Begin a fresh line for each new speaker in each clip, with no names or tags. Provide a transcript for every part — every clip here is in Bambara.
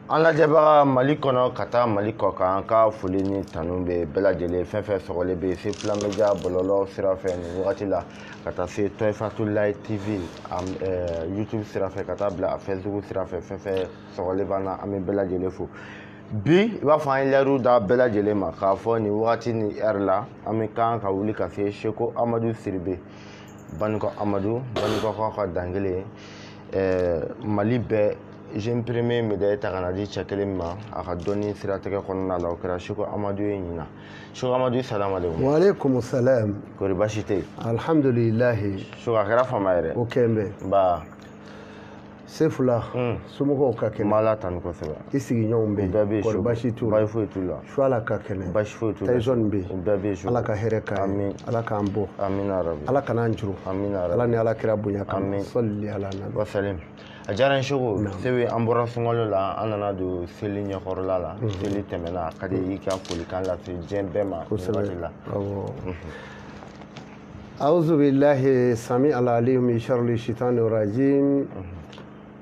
An lajɛbaga Mali kɔnɔ ka taa Mali kɔ kan, an ka foli ni tanu bɛ bɛɛ lajɛlen fɛn fɛn sɔgɔlen bɛ Sefula Media bɔlɔlɔ sira fɛ nin wagati la, ka taa se Tɔyifatulayi TV YouTube sira fɛ, ka taa bila Facebook sira fɛ, fɛn fɛn sɔgɔlen b'an na, an bɛ bɛɛ lajɛlen fo. Bi i b'a fɔ an ye layiru da bɛɛ lajɛlen ma k'a fɔ nin wagati ni heure la an bɛ kan ka wuli ka se Seko Amadu Sidibe, Banikɔ Amadu, Banikɔkaw ka dankelen, Mali bɛɛ jeune premier médaille ta ka na di cɛ kelen ma a ka dɔnni siratigɛ kɔnɔna la, o kɛra Seko Amadu ye ɲinan. Seko Amadu, salamu aleykum.
Wa aleykum salam.
Kori baasi tɛ yen?
Alhamdulilahi.
Seko, a kɛra fama yɛrɛ.
O kɛn bɛ.
Ba.
Sefula, somɔgɔw ka kɛnɛ?
N b'Ala tanu kosɛbɛ.
I sigiɲɔgɔnw bɛ yen?
Bɛɛ bɛ yen.
Kɔri baasi t'u la?
Baasi foyi t'u la.
Suala ka kɛnɛ?
Baasi foyi t'u la.
Tyson bɛ yen?
Bɛɛ bɛ yen.
Ala ka hɛrɛ k'an ye. Ala k'an bɔ.
Amina rabi.
Ala kan'an juru.
Amina rabi.
Ala ni Ala kira bonya kama.
Amin.
Sɔli ala nabi.
Wa salim. A diyara n ye Seko. Sebe, an bɔra sunkalo la, an nana don seli ɲɛkɔrɔla la. Seli tɛmɛna, a ka di i ka folikan lase diɲɛ bɛɛ ma nin waati la.
Awɔ. Auzu billahi sami al-alim min sharri shaitani rajim.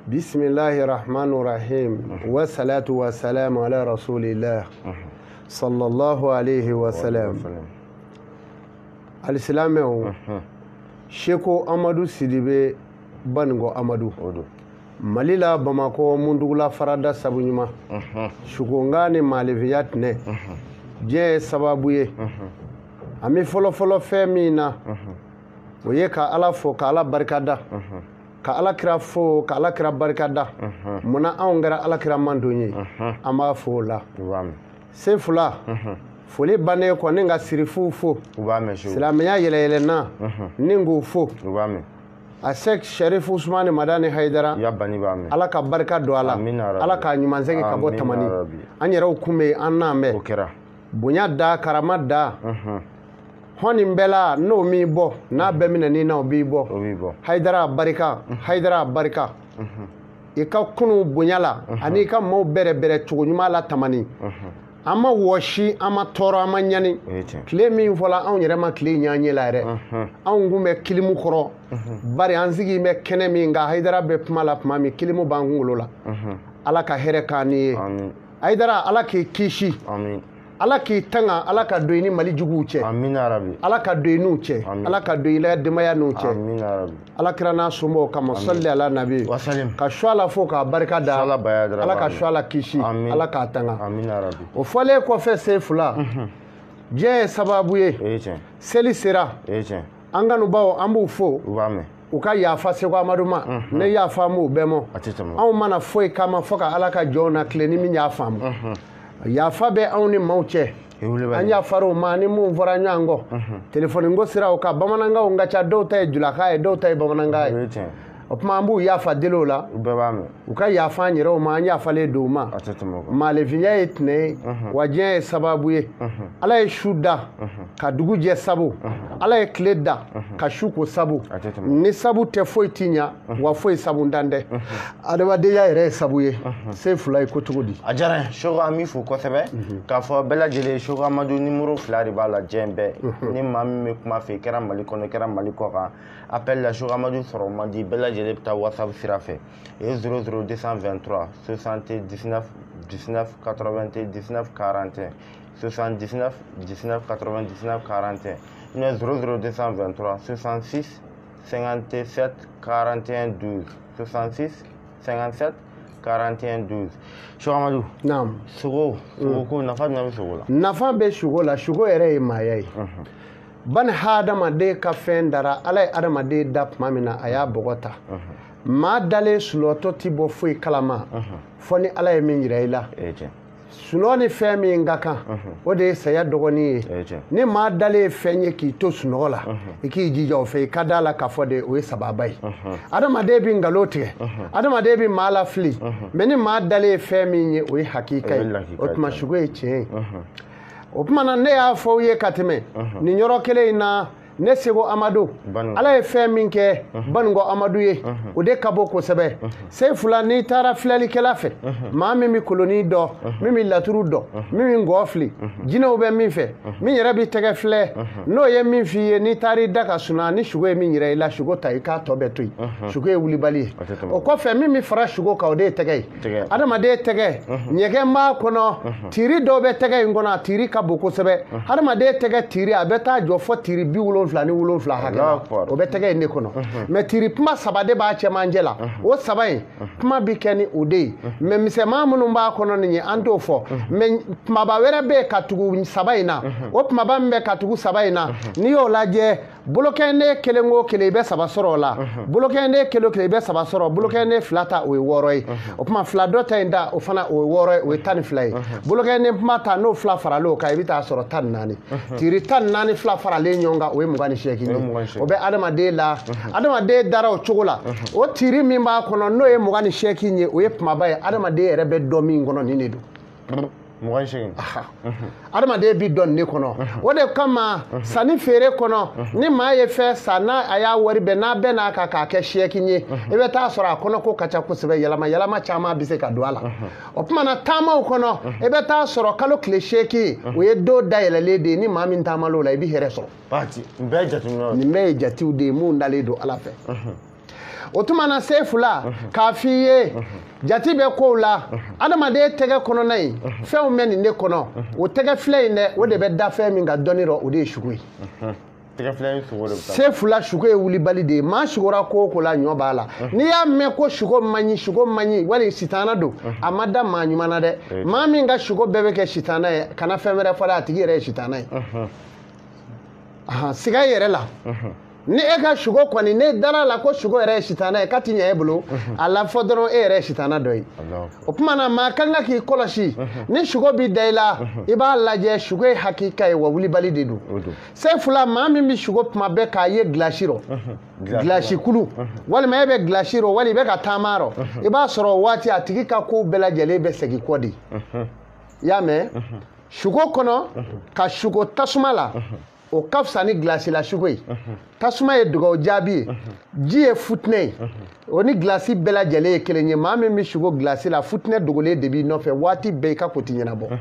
Bismillahi rahmani rahim. Wa salatu wa salamu ala rasulillah. Sallallahu alayhi wa sallam. Alisilamɛw, Seko Amadu Sidibe, Banikɔ Amadu. Mali la Bamakɔ Mundugula farada sabu ɲuman. Sukonga ni maalifiya tɛnɛ. Diɲɛ ye sababu ye. An bɛ fɔlɔfɔlɔ fɛn min na, o ye ka Ala fo, ka Ala barikada. Ka Ala kira fo, ka Ala kira barikada. Munna anw kɛra Ala kira mantɔn ye? An b'a fo o la. Sefula, foli bannen kɔ, ni ka sirifuw fo. Silamɛya yɛlɛyɛlɛnna, ni k'u fo. A Sɛk Sharif Usumani Madani Hayidara, Ala ka barika don a la, Ala k'a ɲuman segin ka bɔ Tamani. An yɛrɛw kun bɛ yen, an n'an bɛ. Bonya da, karama da. Hɔn nin bɛɛ la, n'o m'i bɔ, n'a bɛɛ minɛ n'i na, o b'i bɔ. Hayidara barika, Hayidara barika. I ka kunu bonya la, ani i ka maaw bɛrɛbɛrɛ cogo ɲuman la Tamani. An ma wɔsi, an ma tɔɔrɔ, an ma ɲani. Tile min fɔla, anw yɛrɛ ma tile ɲɛ an ɲɛ la yɛrɛ. Anw kun bɛ kilimu kɔrɔ. Bari an sigi bɛ kɛnɛ min kan, Hayidara bɛ kuma la tuma min, kilimu b'an kunkolo la. Ala ka hɛrɛ k'an ni ye. Hayidara, Ala k'i kisi. Ala k'i tanga, Ala ka don i ni Mali juguw cɛ. Ala ka don i n'u cɛ. Ala ka don i la denbaya n'u cɛ. Ala kira n'a somɔgɔw kama, sɔli ala nabi. Ka Suala fo k'a barika da. Ala ka Suala kisi, Ala k'a tanga. O fɔlen kɔfɛ Sefula, diɲɛ ye sababu ye. Seli sera. An kanubaw, an b'u fo. U ka yafa Seko Amadu ma. Ne yafa m'u bɛɛ ma. Anw mana foyi kama fo ka Ala ka jɔnw na tile ni min y'a faamu. Yafa bɛ anw ni maaw cɛ. An yafar'u ma, ni mun fɔra ɲɔgɔn kɔ. Telefɔni ko siraw kan, bamanankanw ka ca, dɔw ta ye julakan ye, dɔw ta ye bamanankan ye. O tuma an b'u yafa deli o la. U ka yafa an yɛrɛw ma, an yafalen don u ma. Maalefinya ye tɛnɛ ye, wa diɲɛ ye sababu ye. Ala ye su da ka dugu jɛ sabu. Ala ye tile da ka su ko sabu. Ni sabu tɛ foyi ti ɲa, wa foyi sabuntan tɛ. Adamadenya yɛrɛ ye sabu ye. Sefula ye ko cogo di?
A diyara n ye. Seko, an b'i fo kosɛbɛ. K'a fɔ bɛɛ lajɛlen, Seko Amadu nimoro 2 de b'a la diɲɛ bɛɛ. Ni maa min bɛ kuma fɛ, i kɛra Mali kɔnɔ, i kɛra Mali kɔ kan. Appel la Seko Amadu sɔrɔ man di, bɛɛ lajɛlen bɛ taa WhatsApp sira fɛ. O ye 00 223 79 19 99 41, 79 19 99 41, ou 00 223 66 57 41 12, 66 57 41 12. Seko Amadu.
Naam.
Sogo, sogo ko nafa jumɛn bɛ sogo la?
Nafa bɛ sogo la, sogo yɛrɛ ye maaya ye. Bani hadamaden ka fɛn dara, Ala ye hadamaden da tuma min na, a y'a bɔgɔ ta. Maa dalen sunɔtɔ ti bɔ foyi kalama fɔ ni Ala ye min yira i la. Sunɔgɔ ni fɛn min ka kan, o de ye saya dɔgɔnin ye. Ni maa dalen ye fɛn ye k'i to sunɔgɔ la, i k'i jija o fɛ, i ka da la k'a fɔ de o ye sababa ye. Adamaden bɛ nkalon tigɛ, adamaden bɛ maa lafili, mɛ ni maa dalen ye fɛn min ye, o ye hakika ye. O tuma sugo ye tiɲɛ ye. O tuma na ne y'a fɔ aw ye ka tɛmɛ nin yɔrɔ kelen in na, Ne Seko Amadu Ala ye fɛn min kɛ Baninko Amadu ye o de ka bon kosɛbɛ. Sefula n'i taara filɛlikɛla fɛ, maa min bɛ koloni dɔn, min bɛ laturu dɔn, min bɛ ngɔ fili, jinɛw bɛ min fɛ, min yɛrɛ bɛ tɛgɛ filɛ, n'o ye min f'i ye, n'i taara i da ka sunaa ni sugo ye min yira i la, sugo ta i k'a tɔ bɛɛ to yen. Sugo ye wulibali ye. O kɔfɛ min bɛ fara sugo kan, o de ye tɛgɛ ye. Adamaden tɛgɛ ɲɛgɛn b'a kɔnɔ, tiiri dɔw bɛ tɛgɛ in kɔnɔ, a tiiri ka bon kosɛbɛ. Adamaden tɛgɛ tiiri a bɛ taa jɔ fɔ tiiri 77 hakɛ la, o bɛ tɛgɛ in de kɔnɔ. Mais tiiri kuma 3 de b'a cɛmancɛ la, o 3 in kuma bi kɛ ni o de ye. Mais misɛnman minnu b'a kɔnɔ nin ye, an t'o fɔ. Mais kumaba wɛrɛ bɛ yen ka tugu 3 in na, o kumaba min bɛ ka tugu 3 in na, n'i y'o lajɛ, bolokɛnden kelen o kelen i bɛ 3 sɔrɔ o la, bolokɛnden kelen o kelen i bɛ 3 sɔrɔ, bolokɛnden 2 ta o ye 6 ye, o tuma 2 dɔ ta in ta o fana o ye 6 ye, o ye 12 ye. Bolokɛnden kuma ta n'o 2 faralen o kan, i bɛ taa sɔrɔ 14. Tiiri 14 2 faralen ɲɔgɔn kan, o ye 28 ye. O bɛ adamaden la, adamaden dara o cogo la. O tiiri min b'a kɔnɔ n'o ye 28 ye, o ye kumaba ye. Adamaden yɛrɛ bɛ dɔn min kɔnɔ nin de don.
28.
Adamaden bi dɔn nin de kɔnɔ. O de kama sanni feere kɔnɔ, ni maa ye fɛn san n'a a y'a wari bɛn, n'a bɛɛ n'a kan k'a kɛ 8 ye, i bɛ taa sɔrɔ a kɔnɔ ko ka ca kosɛbɛ, yɛlɛma yɛlɛma caman bɛ se ka don a la. O tuma na taamaw kɔnɔ, i bɛ taa sɔrɔ kalo tile 8 o ye don dayɛlɛlen de ye. Ni maa min taamal'o la, i bɛ hɛrɛ sɔrɔ. Nin bɛɛ ye jatew de ye mun dalen don Ala fɛ. O tuma na Sefula k'a f'i ye jate bɛ kow la, adamaden tɛgɛ kɔnɔna in fɛnw bɛ nin de kɔnɔ. O tɛgɛ filɛ in dɛ, o de bɛ da fɛn min ka dɔnni rɔ, o de ye sugo ye. Sefula sugo ye wulibali de ye. Maa sugora ko o ko la, ɲɔ b'a la. N'i y'a mɛn ko sugo man ɲi, sugo man ɲi wali sitana don, a ma da maa ɲuman na dɛ. Maa min ka sugo bɛɛ bɛ kɛ sitana ye, kana fɛn wɛrɛ fɔ dɛ, a tigi yɛrɛ ye sitana ye. Siga i yɛrɛ la. Ni e ka sugo kɔni, ne dara la ko sugo yɛrɛ ye sitana ye, k'a ti ɲɛ e bolo, a la fɔ dɔrɔn e yɛrɛ ye sitana dɔ ye. O tuma na maa kan ka k'i kɔlɔsi, ni sugo bi da i la, i b'a lajɛ sugo ye hakika ye wa wulibali de don. Sefula maa min bɛ sugo tuma bɛɛ k'a ye gilasi rɔ, gilasi kulu, walima e bɛ gilasi rɔ, wali i bɛ ka taama rɔ, i b'a sɔrɔ o waati a tigi ka kow bɛɛ lajɛlen bɛ segin kɔ de. I y'a mɛn? Sugo kɔnɔ ka sugo tasuma la, o ka fisa ni gilasi la sugo ye. Tasuma ye dugawu jaabi ye, ji ye futinɛ ye, o ni gilasi bɛɛ lajɛlen ye kelen ye. Maa min bɛ sugo gilasi la, futinɛ dogolen de b'i nɔfɛ waati bɛɛ, i ka ko ti ɲɛnabɔ.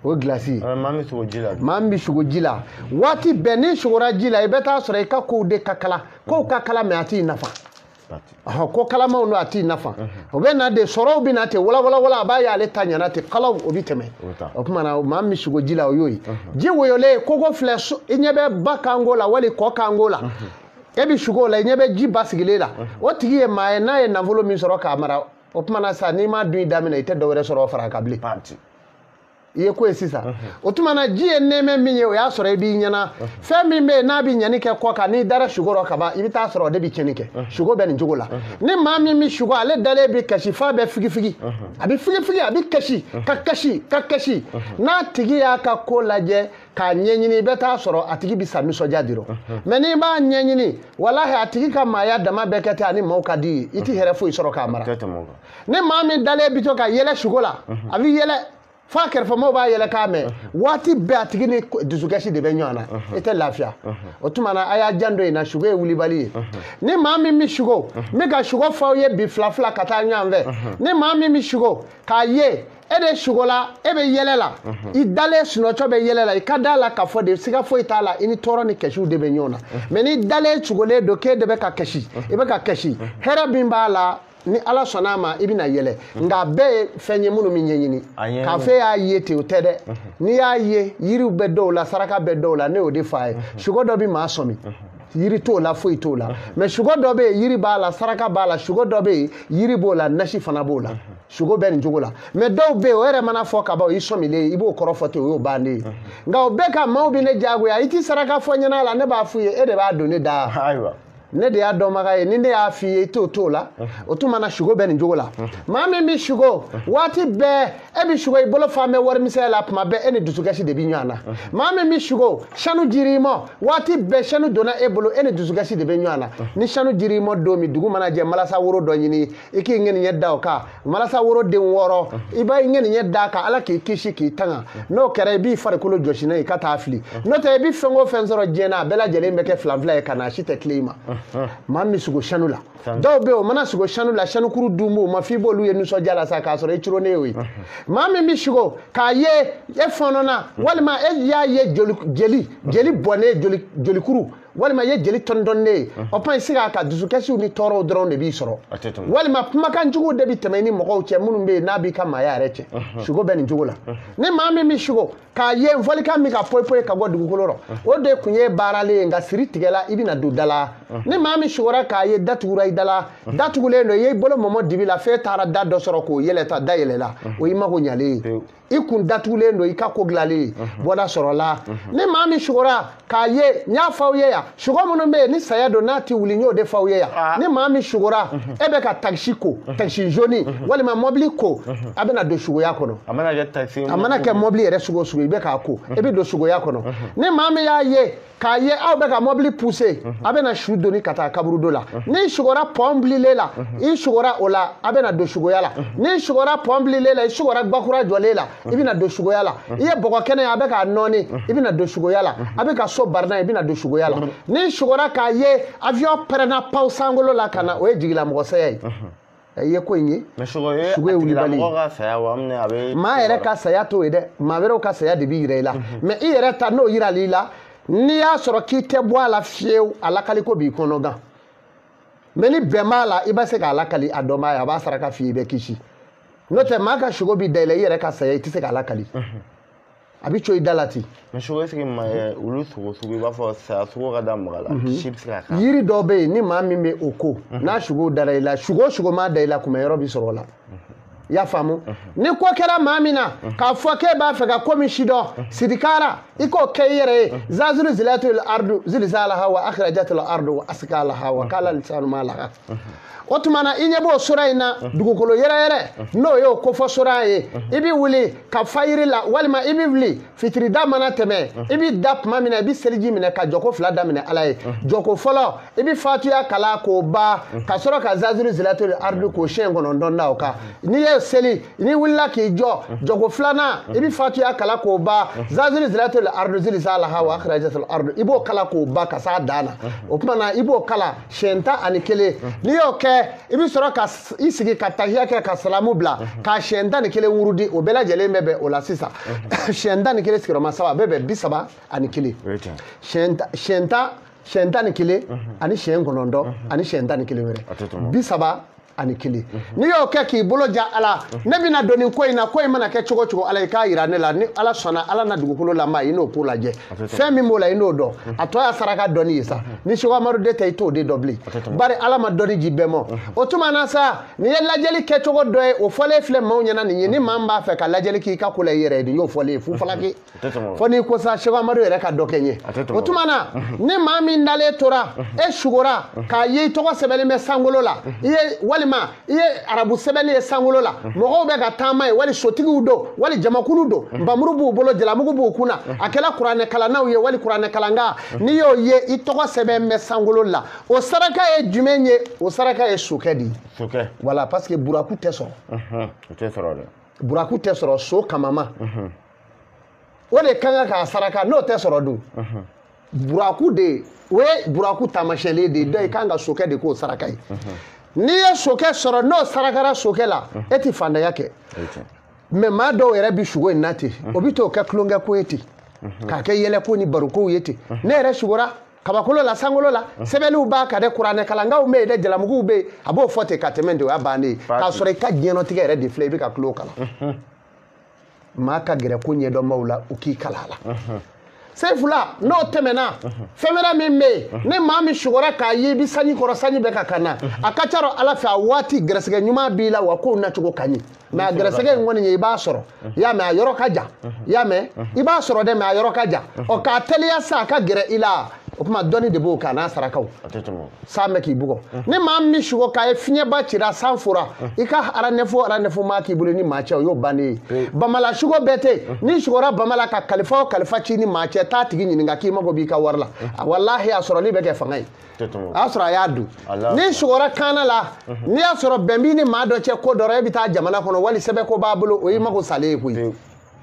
O ye gilasi ye.
Maa min sugo ji la,
maa min bɛ sugo ji la waati bɛɛ, n'i sugora ji la, i bɛ taa sɔrɔ i ka kow de ka kala, kow ka kala mɛ a t'i nafa. Ko kalamaw don, a t'i nafa. O bɛ na de, sɔrɔw bɛ na ten wala wala wala, a b'a ye ale ta ɲɛna ten, kalaw o bɛ tɛmɛ. O tuma na maa min sugo ji la, o y'o ye. Ji woyolen koko filɛ, i ɲɛ bɛ ba kanko la wali kɔ kanko la, e bɛ sugo o la, i ɲɛ bɛ ji basigilen la, o tigi ye maa ye n'a ye nafolo min sɔrɔ k'a mara. O tuma na sa, n'i m'a dun i daminɛ, i tɛ dɔ wɛrɛ sɔrɔ o fara kan bilen. I ye ko ye sisan. O tuma na ji ye nɛɛmɛ min ye, o y'a sɔrɔ i b'i ɲɛna. Fɛn min bɛ yen n'a bɛ ɲɛni kɛ kɔ kan, n'i dara sugo rɔ ka ban, i bɛ taa sɔrɔ o de bɛ tiɲɛni kɛ. Sugo bɛ nin cogo la. Ni maa min bɛ sugo, ale dalen bɛ kasi f'a bɛ figifigi, a bɛ figifigi, a bɛ kasi ka kasi ka kasi. N'a tigi y'a ka ko lajɛ k'a ɲɛɲini, i bɛ taa sɔrɔ a tigi bɛ sa nisɔndiya de rɔ. Mɛ n'i b'a ɲɛɲini, walahi a tigi ka maaya dama bɛɛ kɛ ten, ani maaw ka di ye, i ti hɛrɛ foyi sɔrɔ k'a mara. Ni maa min dalen bɛ to ka yɛlɛ sugo la, a bɛ yɛlɛ f'a kɛrɛfɛmɔgɔw b'a yɛlɛ k'a mɛn, waati bɛɛ a tigi ni dusukasi de bɛ ɲɔgɔn na, i tɛ lafiya. O tuma na a y'a janto in na, sugo ye wulibali ye. Ni maa min bɛ sugo, n bɛ ka sugo f'aw ye bi 2 2 ka taa ɲɔgɔn fɛ. Ni maa min bɛ sugo k'a ye e de sugo la, e bɛ yɛlɛ la, i dalen sunɔgɔ bɛ yɛlɛ la, i ka da la k'a fɔ de siga foyi t'a la, i ni tɔɔrɔ ni kɛsiw de bɛ ɲɔgɔn na. Mɛ n'i dalen sugolen don k'e de bɛ ka kɛsi, i bɛ ka kɛsi, hɛrɛ min b'a la, ni Ala sɔnna a ma, i bɛna yɛlɛ. Nka a bɛɛ ye fɛn ye minnu bɛ ɲɛɲini. K'a fɔ e y'a ye ten, o tɛ dɛ. N'i y'a ye, yiriw bɛ dɔw la, saraka bɛ dɔw la, ne y'o de f'a ye. Sugo dɔ bɛ maa sɔmi, yiri t'o la, foyi t'o la. Mɛ sugo dɔ bɛ yen, yiri b'a la, saraka b'a la. Sugo dɔ bɛ yen, yiri b'o la, nasi fana b'o la. Sugo bɛ nin cogo la. Mɛ dɔw bɛ yen, o yɛrɛ mana fɔ ka ban, o y'i sɔmilen ye, i b'o kɔrɔ fɔ ten, o y'o bannen ye. Nka o bɛɛ ka maaw bɛ ne diyagoya, i ti saraka fɔ ɲɛna la, ne b'a f'u ye, e de b'a don ne da.
Ayiwa.
Ne de y'a dɔnbaga ye, ni ne y'a f'i ye i t'o t'o la. O tuma na sugo bɛ nin cogo la. Maa min bɛ sugo waati bɛɛ, e bɛ sugo i bolo fan bɛ warimisɛn la, tuma bɛɛ e ni dusukasi de bɛ ɲɔgɔn na. Maa min bɛ sugo sanu jir'i ma waati bɛɛ, sanu donna e bolo, e ni dusukasi de bɛ ɲɔgɔn na. Ni sanu jir'i ma don min, dugu mana jɛ, malasa woro dɔ ɲini i k'i ŋɛniɲɛ da o kan, malasa woro den 6, i b'a ŋɛniɲɛ da kan, Ala k'i kisi k'i tanga. N'o kɛra i b'i farikolo jɔsi n'a ye i ka taa fili. N'o tɛ i bɛ fɛn o fɛn sɔrɔ diɲɛ na, a bɛɛ lajɛlen bɛ kɛ filanfilan ye ka na, a si tɛ tile i ma. Maa min sugo sanu la, dɔw bɛ yen o mana sugo sanu la, sanukuru dun b'o ma f'i b'olu ye nisɔndiya la sa, k'a sɔrɔ i curonnen y'o ye. Maa min bɛ sugo k'a ye e fɔnɔna, walima e y'a ye jeli bɔnnen, jolikuru, walima i ye jeli tɔni-tɔninen ye, o tuma i se k'a ka dusukasiw ni tɔɔrɔw dɔrɔn de b'i sɔrɔ, walima kumakan juguw de bɛ tɛmɛ i ni mɔgɔw cɛ minnu bɛ yen n'a b'i ka maaya yɛrɛ cɛ. Sugo bɛ nin cogo la. Ni maa min bɛ sugo k'a ye fɔlikan min ka poyi-poyi ka bɔ dugukolo rɔ, o de tun ye baaralen ye, nka siri tigɛla i bɛna don da la. Ni maa min sugora k'a ye datugura i da la, datugulen don, i y'i bolo mɔmɔ dibi la, f'e taara da dɔ sɔrɔ k'o yɛlɛ ta, da yɛlɛla, o y'i mago ɲalen ye. I kun datugulen don, i ka ko dilanlen ye, bɔda sɔrɔla. Ni maa min sugora k'a ye, n y'a fɔ aw ye yan, sugo minnu bɛ yen ni saya don n'a tɛ wuli, n y'o de fɔ aw ye yan. Ni maa min sugora e bɛ ka takisi ko, takisi jaune walima mɔbili ko, a bɛna don sugoya kɔnɔ.
A mana kɛ takisi,
a mana kɛ mɔbili yɛrɛ sugu o sugu, i bɛ k'a ko, i bɛ don sugoya kɔnɔ. Ni maa min y'a ye k'a ye aw bɛ ka mɔbili pousser, a bɛna su donni ka taa kaburudo la. N'i sugora pɔn bililen la, i sugora o la, a bɛna don sugoya la. N'i sugora pɔn bililen la, i sugora gbakura jɔlen la, i bɛna don sugoya la. I ye bɔgɔ kɛnɛ ye, a bɛ k'a nɔɔni, i bɛna don sugoya la. A bɛ ka so barina, i bɛna don sugoya la. N'i sugora k'a ye avion pɛrɛnna paw sankolo la ka na, o ye jigilamɔgɔ saya ye. I ye ko in ye.
Sugo ye wulibali.
Maa yɛrɛ ka saya t'o ye dɛ, maa wɛrɛw ka saya de b'i yira i la. Mais i yɛrɛ ta n'o yiral'i la, n'i y'a sɔrɔ k'i tɛ bɔ a la fiyewu, a lakaliko b'i kɔnɔ gan. Mais ni bɛn b'a la, i bɛ se k'a lakali a dɔnbaa ye, a b'a saraka f'i ye, i bɛ kisi. N'o tɛ maa ka sugo b'i da i la, i yɛrɛ ka saya i tɛ se k'a lakali. A bɛ co i da la ten.
Mais sugo est-ce que olu sogo sugu i b'a fɔ saya sogo ka da maga la, kisi bɛ se ka k'a la.
Yiri dɔw bɛ yen ni maa min bɛ o ko, n'a sugo dara i la, sugo o sugo maa da i la, kunbɛyɔrɔ bɛ sɔrɔ o la. I y'a faamu? Ni ko kɛra maa min na k'a fɔ k'e b'a fɛ ka ko min sidɔn, sidikara, i k'o kɛ i yɛrɛ ye. Zazulu zilatul ardu zilzalaha wa akhrajatul ardu wa asqalaha wa qala lisanu ma laha. O tuma na i ɲɛ b'o sura in na, dugukolo yɛrɛyɛrɛ n'o y'o kofɔ sura ye, i bɛ wuli ka fayiri la, walima i bɛ wuli fitirida mana tɛmɛ, i bɛ da tuma min na, i bɛ seliji minɛ ka jɔko 2 daminɛ Ala ye. Jɔko fɔlɔ, i bɛ fatuya kalan k'o ban, ka sɔrɔ ka zazulu zilatul ardu k'o siɲɛ 9 da o kan. N'i ye seli, n'i wulila k'i jɔ, jɔko 2nan, i bɛ fatuya kalan k'o ban, zazulu zilatul ardu zilzalaha wa akhrajatul ardu, i b'o kalan k'o ban ka s'a dan na. O tuma na i b'o kalan siɲɛ 11. N'i y'o kɛ, i bɛ sɔrɔ ka i sigi ka tahiya kɛ ka salamu bila, ka siɲɛ 11 wurudi, o bɛɛ lajɛlen bɛ bɛn o la sisan. Siɲɛ 11 sigiyɔrɔma 3, a bɛ bɛn 31. Siɲɛ 11 ani siɲɛ 9 ani siɲɛ 11 wɛrɛ, 31. N'i y'o kɛ k'i bolo ja Ala, ne bɛna don nin ko in na, ko in mana kɛ cogo o cogo, Ala i k'a yira ne la. Ni Ala sɔnna, Ala na dugukolo lama, i n'o ko lajɛ. Fɛn min b'o la, i n'o dɔn. A tɔ y'a saraka dɔnni ye sa. Ni Seko Amadu de tɛ, i t'o de dɔn bilen. Bari Ala ma dɔnni di bɛɛ ma. O tuma na sa, nin ye lajɛli kɛcogo dɔ ye, o fɔlen filɛ maaw ɲɛna nin ye. Ni maa min b'a fɛ ka lajɛli k'i ka ko la i yɛrɛ ye, nin y'o fɔlen ye fufalaki. Fo n'i ko sa Seko Amadu yɛrɛ ka dɔ kɛ n ye. O tuma na, ni maa min dalen tora, e sugora k'a ye i tɔgɔ sɛbɛnlen bɛ sankolo la, i ye walima i ye arabu sɛbɛnni ye sankolo la, mɔgɔw bɛ ka taama ye, wali sotigiw don, wali jamakulu don, nbamuru b'u bolo, jalamugu b'u kunna, a kɛra kuranɛ kalannaw ye wali kuranɛ kalanka, n'i y'o ye i tɔgɔ sɛbɛn bɛ sankolo la, o saraka ye jumɛn ye? O saraka ye sokɛ de ye.
Sokɛ.
Voilà, parce que buraku tɛ sɔrɔ.
O tɛ sɔrɔ dɛ.
Buraku tɛ sɔrɔ, so kamama. O de kan k'a saraka, n'o tɛ sɔrɔ dun. Buraku de, o ye buraku taamasiyɛnlen de ye, dɔ i kan ka sokɛ de k'o saraka ye. N'i ye sokɛ sɔrɔ, n'o sarakara sokɛ la, e ti fantanya kɛ. Mais maa dɔw yɛrɛ bi sugo in na ten, o bi t'o kɛ tulonkɛ ko ye ten, k'a kɛ yɛlɛko ni barokow ye ten. Ne yɛrɛ sugora kabakolo la, sankolo la, sɛbɛnniw b'a kan dɛ, kuranɛ kalankaw bɛ yen dɛ, jalamuguw bɛ yen, a b'o fɔ ten ka tɛmɛ ten, o y'a bannen ye. K'a sɔrɔ i ka diɲɛnatigɛ yɛrɛ de filɛ, i bɛ ka tulo kalan. Maa ka gɛrɛ ko ɲɛdɔnbaw la, u k'i kalan a la. Sefula n'o tɛmɛna, fɛn wɛrɛ min bɛ yen, ni maa min sugora k'a ye i bɛ sanji kɔrɔ, sanji bɛ ka ka na, a ka ca Ala fɛ a waati gɛrɛsɛgɛ ɲuman b'i la, wa kow nacogo ka ɲi. Mais a gɛrɛsɛgɛ in kɔni ye, i b'a sɔrɔ, i y'a mɛn, a yɔrɔ ka jan, i y'a mɛn, i b'a sɔrɔ dɛ, mais a yɔrɔ ka jan. Ɔ k'a teliya sa a ka gɛrɛ i la, O tuma dɔnni de b'o kɛ a n'a sarakaw. San bɛ k'i bugɔ. Ni maa min sugo k'a ye fiɲɛba cira san fora, i ka aranɛfo maa k'i bolo ni maa cɛ, o y'o bannen ye. Bamala sugo bɛɛ tɛ yen. N'i sugora bamala ka kalifa o kalifa ci ni maa cɛ, taa tigi ɲininka k'i mago b'i ka wari la. Walahi a sɔrɔli bɛ kɛ fanga ye. A y'a sɔrɔ a y'a dun. N'i sugora kaana la, n'i y'a sɔrɔ bɛn b'i ni maa dɔ cɛ ko dɔ rɔ, e bɛ taa jamana kɔnɔ wali sɛbɛn ko b'a bolo, o y'i mago salen ye koyi.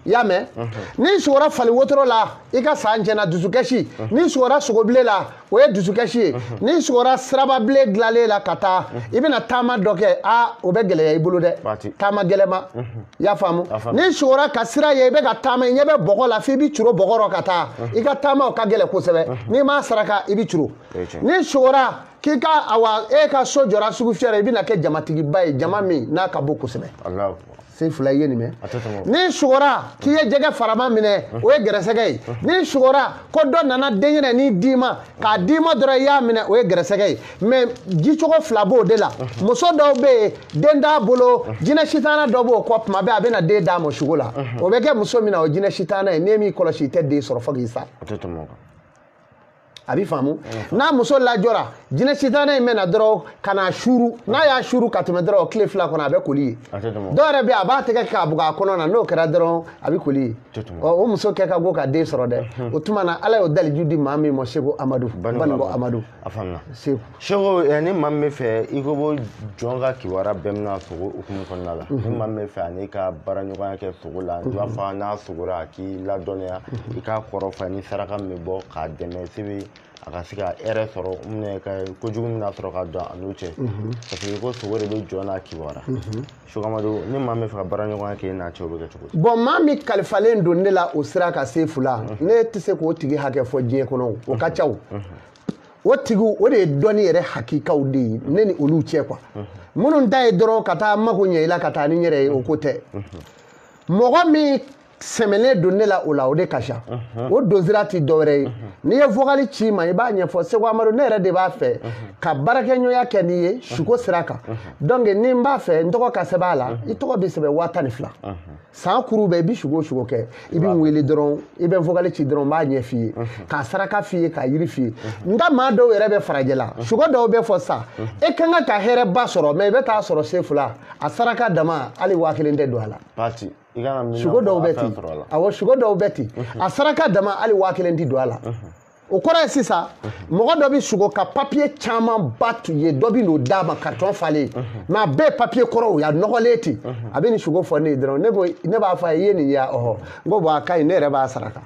I y'a mɛn? N'i sugora fali wotoro la, i ka san tiɲɛna, dusukasi. N'i sugora sogobile la, o ye dusukasi ye. N'i sugora sirababile dilanlen la ka taa, i bɛna taama dɔ kɛ, aa o bɛ gɛlɛya i bolo dɛ. Taama gɛlɛma. I y'a faamu? N'i sugora ka sira ye, i bɛ ka taama, i ɲɛ bɛ bɔgɔ la f'i bɛ curo bɔgɔ rɔ ka taa. I ka taama o ka gɛlɛn kosɛbɛ. N'i m'a saraka, i bɛ curo. N'i sugora k'i ka awa e ka so jɔra sugu fiyɛ la, i bɛna kɛ jamatigiba ye, jama min n'a ka bon kosɛbɛ. Sen fila i ye nin mɛn. N'i sugora k'i ye jɛgɛ farama minɛ, o ye gɛrɛsɛgɛ ye. N'i sugora ko dɔ nana denyɛrɛnin d'i ma, k'a d'i ma dɔrɔn i y'a minɛ, o ye gɛrɛsɛgɛ ye. Mais jicogo fila b'o de la. Muso dɔw bɛ yen, den t'a bolo, jinɛ sitana dɔ b'o kɔ, tuma bɛɛ a bɛna den d'a ma sugo la. O bɛ kɛ muso min na, o ye jinɛ sitana ye. N'e m'i kɔlɔsi, i tɛ den sɔrɔ fo k'i sa. A b'i faamu? N'a muso lajɔra, jinɛ sitanɛ in bɛ na dɔrɔn ka na suru. N'a y'a suru ka tɛmɛ dɔrɔn, tile fila kɔnɔ a bɛ koli ye. Dɔw yɛrɛ bɛ yen, a b'a tɛgɛ k'a bugɔ a kɔnɔ na, n'o kɛra dɔrɔn a bɛ koli ye. Ɔ o muso kɛ ka go ka den sɔrɔ dɛ. O tuma na Ala y'o daliju di maa min ma, Seko Amadu. Banikɔ Amadu.
A faamuna. Seko. Seko, ni maa min bɛ fɛ i ko ko jɔn ka kibaruya bɛɛ bɛna sogo hukumu kɔnɔna la. Ni maa min bɛ fɛ ani ka baaraɲɔgɔnya kɛ sogo la, i b'a fɔ n'a sogora a k'i ladɔnniya, i k'a kɔrɔ fɔ ni saraka min bɛ bɔ k'a dɛmɛ sebe a ka se ka hɛrɛ sɔrɔ, minɛ ka kojugu min sɔrɔ ka don a n'u cɛ. Parce que ko sogo de bɛ jɔn n'a kibaruya. Seko Amadu, ni maa min bɛ fɛ ka baaraɲɔgɔnya kɛ e n'a cɛ, o bɛ kɛ cogo di?
Bon, maa min kalifalen don ne la o sira ka se fila, ne tɛ se k'o tigi hakɛ fɔ diɲɛ kɔnɔ, o ka ca o. O tigiw, o de ye dɔnni yɛrɛ hakikaw de ye ne ni olu cɛ quoi. Minnu ta ye dɔrɔn ka taa mako ɲɛ i la ka taa ni n yɛrɛ ye, o ko tɛ. Mɔgɔ min sɛmɛnen don ne la o la, o de ka ca. O donsira ti dɔwɛrɛ ye. N'i ye vocal ci i ma, i b'a ɲɛfɔ Seko Amadu, ne yɛrɛ de b'a fɛ ka baarakɛɲɔgɔnya kɛ n'i ye suko sira kan. Donc ni n b'a fɛ n tɔgɔ ka sɛbɛn a la, i tɔgɔ bɛ sɛbɛn 12,000. San kuru bɛɛ i bɛ sugo sugo kɛ, i bɛ n wele dɔrɔn, i bɛ vocal ci dɔrɔn, n b'a ɲɛ f'i ye, k'a saraka f'i ye, k'a yiri f'i ye. N ka maa dɔw yɛrɛ bɛ farajɛ la, sugo dɔw bɛ fɔ sa, e kan ka hɛrɛba sɔrɔ, mais i bɛ taa sɔrɔ Sefula a saraka dama hali 1000 tɛ don a la. Sugo dɔw bɛ ten, awɔ, sugo dɔw bɛ ten, a saraka dama hali 1000 tɛ don a la. O kɔrɔ ye sisan, mɔgɔ dɔ bɛ sugo ka papiye caman ba tu ye, dɔ bɛ n'o d'a ma carton falen, mais a bɛɛ ye papiye kɔrɔw ye, a nɔgɔlen ten. A bɛ nin sugo fɔ ne ye dɔrɔn, ne ko ne b'a fɔ a ye, i ye nin ye ɔhɔ, n ko bon a ka ɲi, ne yɛrɛ b'a saraka.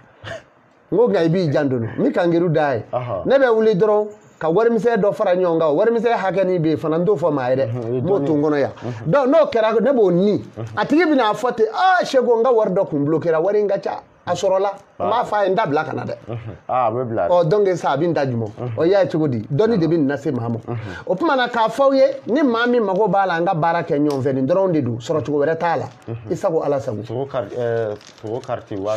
N ko nka i b'i janto n bɛ kangeru da ye. Ne bɛ wuli dɔrɔn ka warimisɛn dɔ fara ɲɔgɔn kan, warimisɛn hakɛ min bɛ yen fana n t'o fɔ maa ye dɛ, n b'o to n kɔnɔ yan. Donc n'o kɛra, ne b'o ni a tigi bɛna fɔ ten, aa Seko n ka wari dɔ kun bloquera, wari in ka ca, a sɔrɔla, n b'a fɔ a ye n da bila ka na dɛ.
A bɛ bila.
Ɔ donc sa a bɛ n da jumɛn? Ɔ i y'a ye cogo di? Dɔnni de bɛ nin lase maa ma. O tuma na k'a fɔ aw ye, ni maa min mago b'a la an ka baara kɛ ɲɔgɔn fɛ, nin dɔrɔn de don, sɔrɔcogo wɛrɛ t'a la. I sago Ala sago.
Sogo kariti
12.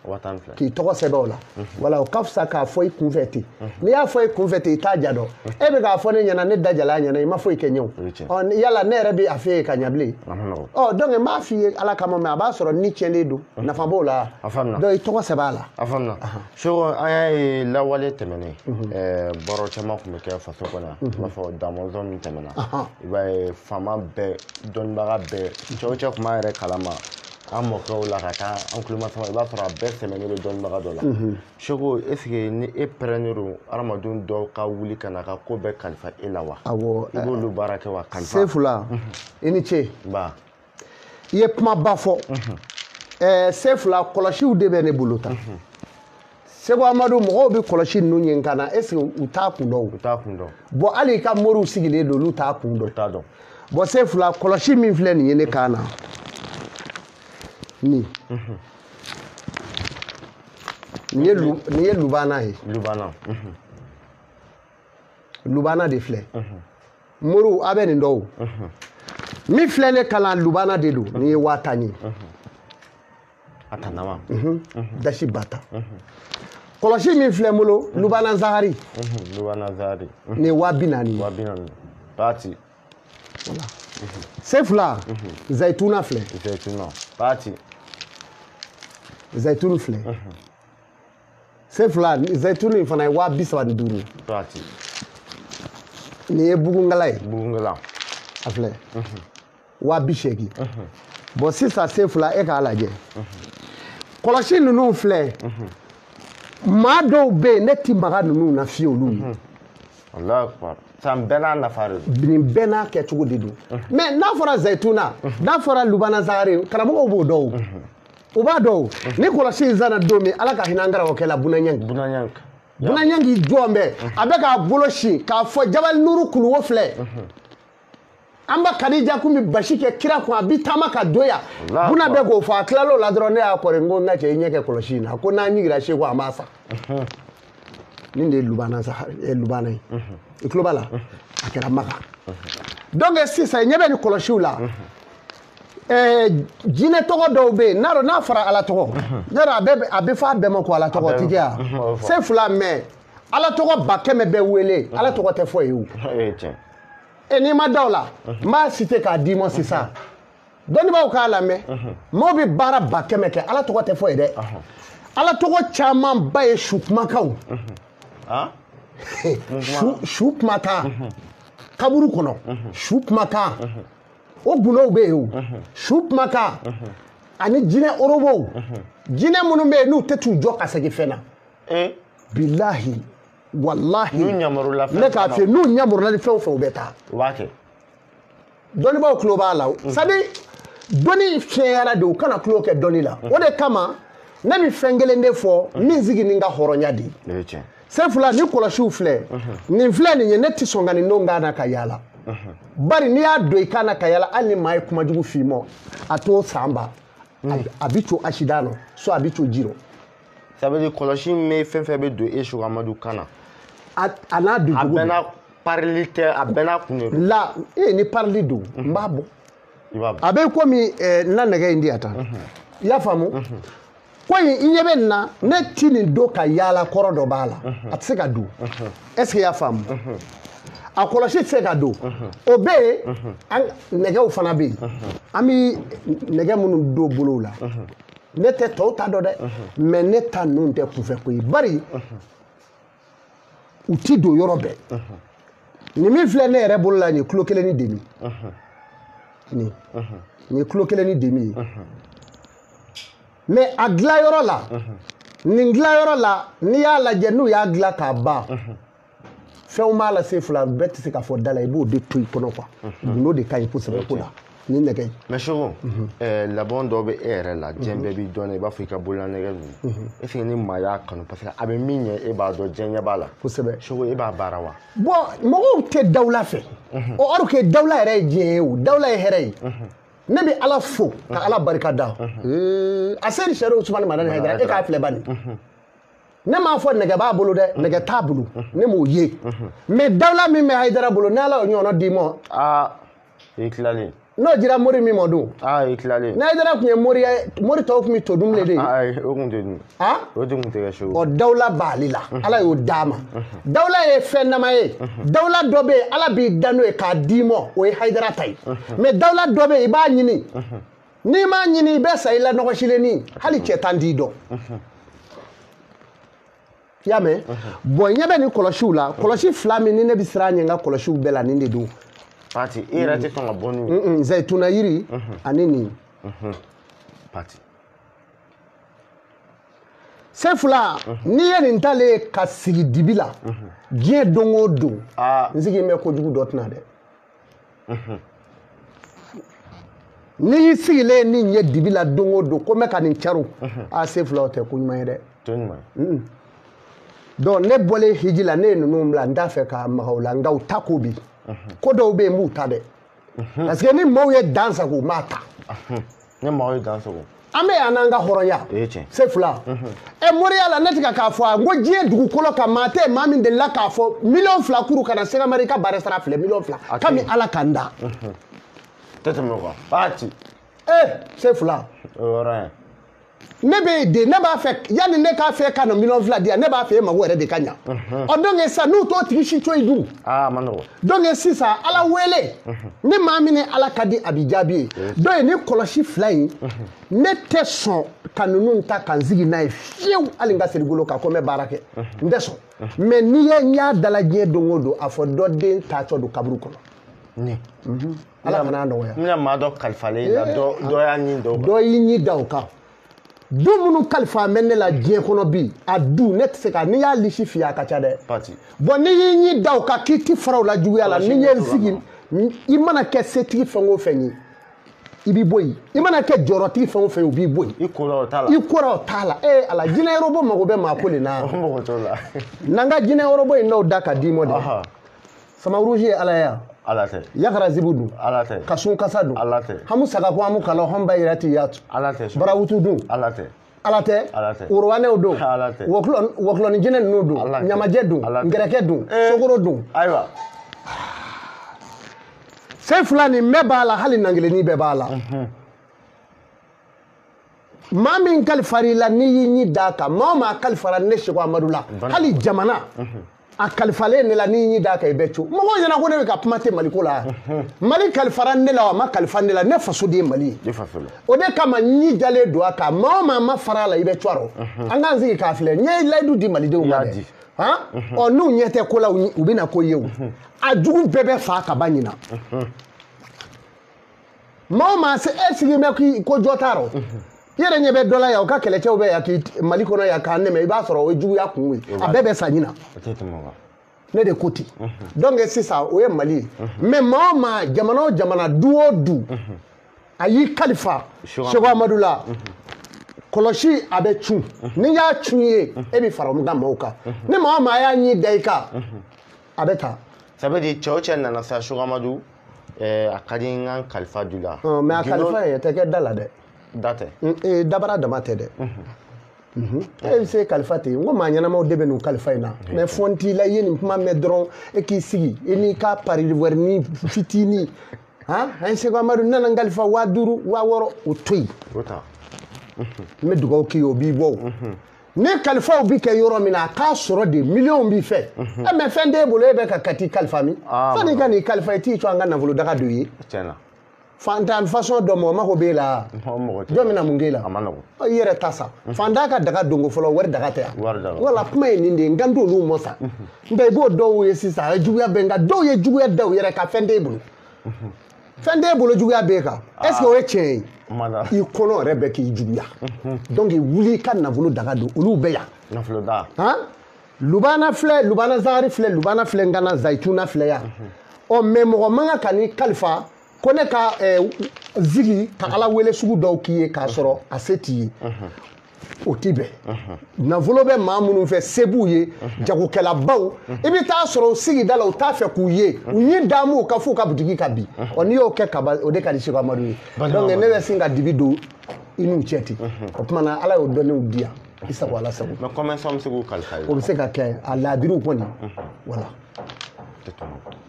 12.
K'i tɔgɔ sɛbɛn o la. Wala o ka fisa k'a fɔ i kunfɛ ten. N'i y'a fɔ i kunfɛ ten, i t'a ja dɔn. E bɛ k'a fɔ ne ɲɛna, ne da jala ɲɛna, i ma foyi kɛ n ye o. Ɔ yala ne yɛrɛ bɛ a f'e ye ka ɲɛ bilen. Ɔ donc n b'a f'i ye Ala kama, mais a b'a sɔrɔ ni tiɲɛnen don, nafa b'o la. Donc i tɔgɔ sɛbɛn a la.
A faamuna. Seko, an y'a ye lawale tɛmɛnen, baro caman tun bɛ kɛ faso kɔnɔ yan. I b'a fɔ damɔzɔn min tɛmɛna, i b'a ye faama bɛɛ, dɔnnibaga bɛɛ, cɛw o cɛ tun b'a yɛrɛ kalama an mɔkɛw la ka taa an kulomasama, i b'a sɔrɔ a bɛɛ sɛmɛnen bɛ dɔnnibaga dɔ la. Seko, est ce que ni e pɛrɛnnen don hadamadenw dɔw ka wuli ka na ka ko bɛɛ kalifa e la wa?
Awɔ.
I b'olu baara kɛ wa? Kalifa.
Sefula, i ni ce.
Ba.
I ye kumaba fɔ. Sefula, kɔlɔsiw de bɛ ne bolo tan. Seko Amadu, mɔgɔw bɛ kɔlɔsi ninnu ye ka na, est ce que u t'a kun dɔn?
U t'a kun dɔn.
Bon hali i ka moriw sigilen don, olu t'a kun dɔn.
U t'a dɔn.
Bon Sefula, kɔlɔsi min filɛ nin ye ne kan na. Nin. Nin ye lubana ye.
Lubana.
Lubana de filɛ. Moriw, a bɛ nin dɔn o. Min filɛ ne kalan, lubana de don. Nin ye 10,000 ye.
A tanama.
Dasi bata. Kɔlɔsi min filɛ n bolo, lubana zahari.
Lubana zahari.
Nin ye 40,000 ye.
40,000. Parti.
Voilà. Sefula, zayituna filɛ.
Zayituna. Parti.
Zayitunu filɛ. Sefula zaituni in fana ye 35,000. Nin ye bugungala ye.
Bugungala.
A filɛ. 80,000. Bon sisan Sefula e k'a lajɛ. Kɔlɔsi ninnu filɛ. Maa dɔw bɛ yen ne ti maga ninnu na fiyewu olu ye.
Allahu akbar. San bɛɛ n'a nafa de don.
Nin bɛɛ n'a kɛcogo de don. Mais n'a fɔra zayituna, n'a fɔra lubana zahari, karamɔgɔw b'o dɔn o. U b'a dɔn o. Ni kɔlɔsi in sanna don min, Ala ka hinɛ an karamɔgɔkɛ la Buna Ɲangi.
Buna Ɲangi.
Buna Ɲangi jɔn bɛ, a bɛ k'a bolo sin k'a fɔ Jabali Nuru kuluwo filɛ. An ba Kadija kun bɛ basi kɛ kira kun, a bɛ taama ka don yan. Buna bɛ k'o fɔ, a tilal'o la dɔrɔn ne y'a kɔri n ko n ka cɛ i ɲɛ kɛ kɔlɔsi in na. A ko n'an ɲigira Seko an b'a san. Nin de ye lubana lubana ye. I tulo b'a la? A kɛra Maka. Donc sisan i ɲɛ bɛ nin kɔlɔsiw la. Jinɛ tɔgɔ dɔw bɛ yen, n'a dɔn n'a fɔra Ala tɔgɔ, yɔrɔ a bɛ fɔ a bɛɛ ma ko Ala tɔgɔ tɛ kɛ wa? Sefula mais Ala tɔgɔ 100,000 bɛ wele, Ala tɔgɔ tɛ fɔ yen o. E n'i ma da o la, n b'a citer k'a d'i ma sisan. Dɔnnibaaw k'a lamɛn, maaw bɛ baara 100,000 kɛ, Ala tɔgɔ tɛ fɔ yen dɛ. Ala tɔgɔ camanba ye su kumakanw. Su kumakan kaburu kɔnɔ, su kumakan o gundow bɛ yen o, su kumakan ani jinɛ orobow, jinɛ minnu bɛ yen n'u tɛ t'u jɔ ka segin fɛn na. Bilahi walahi ne k'a f'i ye n'u ɲamurula ni fɛn o fɛn u bɛ taa.
U b'a kɛ.
Dɔnnibaaw tulo b'a la o. C'est à dire dɔnni fiɲɛyara de, u kana tulo kɛ dɔnni la. O de kama ne bɛ fɛn kelen de fɔ min sigi ni n ka hɔrɔnya de ye. Sefula ni kɔlɔsiw filɛ, nin filɛ nin ye, ne tɛ sɔn ka nin don kan na ka yaala. Bari n'i y'a don i kan na ka yaala, hali ni maa ye kumajugu f'i ma, a t'o san ba. A bɛ to accident nɔ, soit a bɛ to ji rɔ.
Ça veut dire kɔlɔsi min bɛ fɛn fɛn bɛ don e Seko Amadu kan na.
A n'a don cogo.
A bɛɛ n'a parili tɛ, a bɛɛ n'a kun de don.
La e ni parili don, n b'a bɔ.
I b'a bɔ.
A bɛ komi n na nɛgɛ in di yan tan. I y'a faamu? Ko in i ɲɛ bɛ nin na, ne ti nin don ka yaala kɔrɔ dɔ b'a la, a tɛ se ka don. Est ce que i y'a faamu? A kɔlɔsi tɛ se ka don. O bɛ yen, an nɛgɛw fana bɛ yen. An bɛ nɛgɛ minnu don bolow la. Ne tɛ tɔw ta dɔn dɛ, mais ne ta ninnu tɛ kunfɛ ko ye. Bari u ti don yɔrɔ bɛɛ. Nin min filɛ ne yɛrɛ bolo la nin ye kilo 1.5. Nin ye kilo 1.5 ye. Mais a dilayɔrɔ la, nin dilayɔrɔ la, n'i y'a lajɛ n'u y'a dilan k'a ban, fɛnw b'a la Sefula bɛɛ tɛ se k'a fɔ da la, i b'o de to i kɔnɔ quoi. Gundo de ka ɲi kosɛbɛ ko la ni nɛgɛ ye.
Mais Seko, labɔn dɔw bɛ e yɛrɛ la, diɲɛ bɛɛ b'i dɔn i b'a fɔ i ka bololanɛgɛ ninnu. Est ce que ni maa y'a kanu, parce que a bɛ min ɲɛ e b'a dɔn, diɲɛ ɲɛ b'a la.
Kosɛbɛ.
Seko, e b'a baara wa?
Bon mɔgɔw tɛ dawula fɛ. Or que dawula yɛrɛ ye diɲɛ ye o, dawula ye hɛrɛ ye. Ne bɛ Ala fo ka Ala barika da. A seri Sɛri Usumani Madani Hayidara e k'a filɛ bani. Ne m'a fɔ nɛgɛ b'a bolo dɛ, nɛgɛ t'a bolo, ne m'o ye. Mais dawula min bɛ Hayidara bolo, ni Ala y'o ɲɔgɔnna d'i ma.
Aa i tilalen.
N'o dira mori min ma dun.
Aa i tilalen.
Ni Hayidara tun ye mori ye, mori tɔw tun bɛ to dumuni de ye.
Ayi o tun tɛ dun.
Aa
o tun tɛ kɛ Seko.
Ɔ dawula b'ale la, Ala y'o d'a ma. Dawula ye fɛn dama ye. Dawula dɔ bɛ yen, Ala b'i da n'o ye k'a d'i ma, o ye Hayidara ta ye. Mais dawula dɔ bɛ yen, i b'a ɲini. N'i m'a ɲini, i bɛ sa i la nɔgɔsilennin, hali cɛ tan t'i dɔn. I y'a mɛn? Bon ɲɛ bɛ nin kɔlɔsiw la, kɔlɔsi fila min ni ne bɛ siran ɲɛ n ka kɔlɔsiw bɛɛ la, nin de don.
Pati, e yɛrɛ tɛ sɔn ka bɔ n'u ye.
Zayituna yiri ani nin.
Pati.
Sefula, n'i ye nin talen ka sigi dibi la, diɲɛ don o don, n sigi bɛ kojugu dɔ tɛna dɛ. N'i y'i sigilen ni nin ye dibi la don o don, ko n bɛ ka nin caro, a Sefula o tɛ ko ɲuman ye dɛ.
Tɛ ɲuman ye.
Donc ne bɔlen hiji la, ne ye ninnu bila, n t'a fɛ ka maga u la, nka u ta ko bi. Ko dɔw bɛ yen n b'u ta dɛ. Parce que ni maaw ye dan sago, u m'a ta.
Ni maaw ye dan sago.
An bɛ yan n'an ka hɔrɔnya. Sefula. Ɛ moriya la ne tɛ ka k'a fɔ a n ko diɲɛ dugukolo kan maa tɛ maa min delila k'a fɔ 2 millions kuru ka na Sɛgɛmari ka baara sara filɛ 2 millions. Kami Ala k'an da.
Tɛ tɛmɛ o kan. Pati.
Sefula.
O yɔrɔ ye.
Ne bɛ de ne b'a fɛ yanni ne k'a fɛ ka na 2 millions di yan, ne b'a fɛ e mago yɛrɛ de ka ɲa. Ɔ donc sisan n'u t'o tigi si to yen dun.
Aa, ma nɔgɔ.
Donc sisan Ala wele ni maa min ni Ala ka di, a b'i jaabi ye. Donc ni kɔlɔsi fila in, ne tɛ sɔn ka ninnu ta ka n sigi n'a ye fiyewu, hali n ka seli kan ko n bɛ baara kɛ, n tɛ sɔn. Mais n'i ye n y'a dala diɲɛ don o don, a fɔ dɔ den taatɔ don kaburu kɔnɔ.
Ni
Ala kana nɔgɔya.
N bɛna maa dɔ kalifalen la, dɔ y'a ɲin da o kan.
Dɔ y'i ɲi da o kan. Du minnu kalifa bɛ ne la diɲɛ kɔnɔ bi, a du ne tɛ se ka, n'i y'a lisi f'i ye, a ka ca dɛ.
Pati.
Bon, n'i y'i ɲi da o kan k'i ti fara o la juguya la, ni n ye n sigi, i mana kɛ setigi fɛn o fɛn ye, i b'i bɔ yen. I mana kɛ jɔyɔrɔtigi fɛn o fɛn ye, o b'i bɔ yen.
I kora o t'a la.
I kora o t'a la. Ee Ala, jinɛ yɔrɔbɔ mago bɛ maa ko de na.
O mago t'o la.
N'an ka jinɛ yɔrɔbɔ in n'o da ka d'i ma dɛ. Samarusi ye Ala ye yan.
Ala tɛ.
Yakara zibu dun.
Ala tɛ.
Kasun kasa dun.
Ala tɛ.
Hamu saga ko hamu kala hɔn ba yɛrɛ ti yatu.
Ala tɛ.
Barawutu dun.
Ala tɛ.
Ala tɛ.
Ala tɛ.
Worowanɛw don.
Ala tɛ.
Wɔkulɔni jinɛ ninnu dun. Ɲamajɛ dun. Ngɛrɛkɛ dun. Sokoro dun.
Ayiwa.
Sen fila nin bɛɛ b'a la, hali nangelenni bɛɛ b'a la. Maa min kalifara i la, n'i y'i ɲi d'a kan, maa o maa kalifara ne Seko Amadu la, hali jamana a kalifalen ne la, n'i y'i d'a kan, i bɛ co. Mɔgɔw ɲɛna ko ne bɛ ka kuma tɛ Maliko la. Mali kalifara ne la, a ma kalifa ne la, ne faso de ye Mali ye. O de kama n ɲi dalen don a kan. Maa o maa ma fara a la, i bɛ co a rɔ. An k'an sigi k'a filɛ. N ye layidu di Malidenw ma dɛ. Han, ɔ n'u ɲɛ tɛ ko la, u bɛna ko ye o. A jugu bɛɛ bɛ fa ka ba ɲina. Maa o maa se e sigi bɛ k'i ko jɔ t'a rɔ. I yɛrɛ ɲɛ bɛ dɔ la yan, o ka kɛlɛcɛw bɛ yan k'i Mali kɔnɔ yan k'an nɛmɛ, i b'a sɔrɔ o ye juguya kun ye. A bɛɛ bɛ sa ɲina. Ne de ko ten. Donc sisan o ye Mali ye. Mais maa o maa, jamana o jamana, du o du, a y'i kalifa Seko Amadu la. Kɔlɔsi a bɛ cun. N'i y'a cun ye, e bɛ fara n ka maaw kan. Ni maa o maa y'a ɲi da i kan, a bɛ taa.
Ça veut dire cɛ o cɛ nana sa Seko Amadu, a ka di n ka n kalifa du la.
Mais a kalifa in tɛ kɛ da la dɛ.
Da tɛ.
Dabara dama tɛ dɛ. E bɛ se kalifa ten, n ko maa ɲɛnamaw de bɛ n'u kalifa in na. Mais fɔn t'i la, i ye nin kuma mɛn dɔrɔn, e k'i sigi, i n'i ka pari wɛrɛ ni fitinin. Han, an Seko Amadu nana n kalifa 5000, 6000, o to yen.
O ta.
N bɛ dugawu k'i ye, o b'i bɔ o. Ni kalifaw bi kɛ yɔrɔ min na, a k'a sɔrɔ de miliyɔnw b'i fɛ. Ɛ mais fɛn t'e bolo, e bɛ ka t'i kalifa min? Sanni i ka n'i kalifa, i t'i to an ka nafolo daga don i ye.
Tiɲɛ.
Fantan façon dɔ mɔgɔ mako b'e la. Jɔn bɛna mun k'e la? I yɛrɛ ta sa. Fantan ka daga donko fɔlɔ, wari daga tɛ yan. Wala kuma ye nin de ye, n kan t'olu mɔ sa. Nka i b'o dɔw ye sisan, a ye juguya bɛ, nka dɔw ye juguya da u yɛrɛ kan, fɛn t'e bolo. Fɛn t'e bolo, juguya b'e kan. Est ce que o ye tiɲɛ ye? I kɔnɔ yɛrɛ bɛ k'i juguya. Donc wuli i ka nafolo daga don, olu bɛ yan.
Nafolo daga.
Han? Lubana filɛ, Lubana Zahari filɛ, Lubana filɛ, Ngana Zayituna filɛ yan. Ɔ mais mɔgɔ man kan ka n'i kalifa ko ne ka zigi ka Ala wele sugu dɔw k'i ye k'a sɔrɔ a se t'i ye. O ti bɛn. Nafolo bɛ maa minnu fɛ, se b'u ye, jagokɛlabaw, i bɛ taa sɔrɔ u sigida la, u t'a fɛ k'u ye, u ɲi da m'u kan f'u ka butigi ka bin. Ɔ n'i y'o kɛ kaba, o de ka di Seko Amadu ye. Donc ne bɛ sin ka dibi don i n'u cɛ ten. O tuma na Ala y'o dɔnniw di yan. I sago Ala sago.
Mais commerçant bɛ se k'u kalifa i la?
O bɛ se ka kɛ, a laadiriw kɔni. Voilà.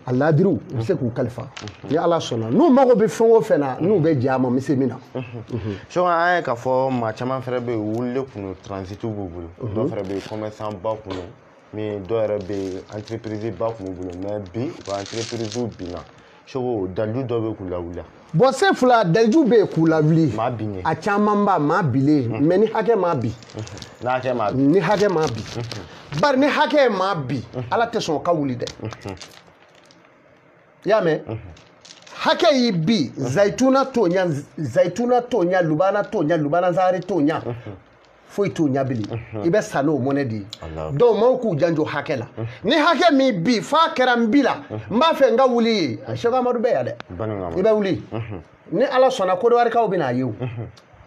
A laadiriw u bɛ se k'u kalifa ni Ala sɔnna. N'u mago bɛ fɛn o fɛn na, n'u bɛ jɛ a ma, n bɛ se min na.
Seko, an ye k'a fɔ maa caman fɛnɛ bɛ yen, u wulilen kun don, transit b'u bolo. Dɔw fɛnɛ bɛ yen, commerçant ba kun don, min dɔw yɛrɛ bɛ yen, entreprise ba kun b'u bolo, mais bi u ka entreprise binna. Seko, dalilu dɔ bɛ k'u lawuli.
Bon, sen fila dalilu bɛ yen k'u lawuli.
Maa binnen.
A caman ba maa bilen, mais ni hakɛ maa bi.
Ni hakɛ maa bi.
Ni hakɛ maa bi. Bari ni hakɛ maa bi, Ala tɛ sɔn o ka wuli dɛ. I y'a mɛn? Hakɛ y'i bi, zayituna t'o ɲa, zayituna t'o ɲa, lubana t'o ɲa, lubana zahari t'o ɲa. Foyi t'o ɲa bilen. I bɛ sa n'o mɔnɛ de ye. Donc maaw k'u janjo hakɛ la. Ni hakɛ min bi f'a kɛra n bi la, n b'a fɛ n ka wuli ye. Seko Amadu bɛ yan dɛ. I bɛ wuli. Ni Ala sɔnna, Kodowari-kaw bɛ n'a ye o.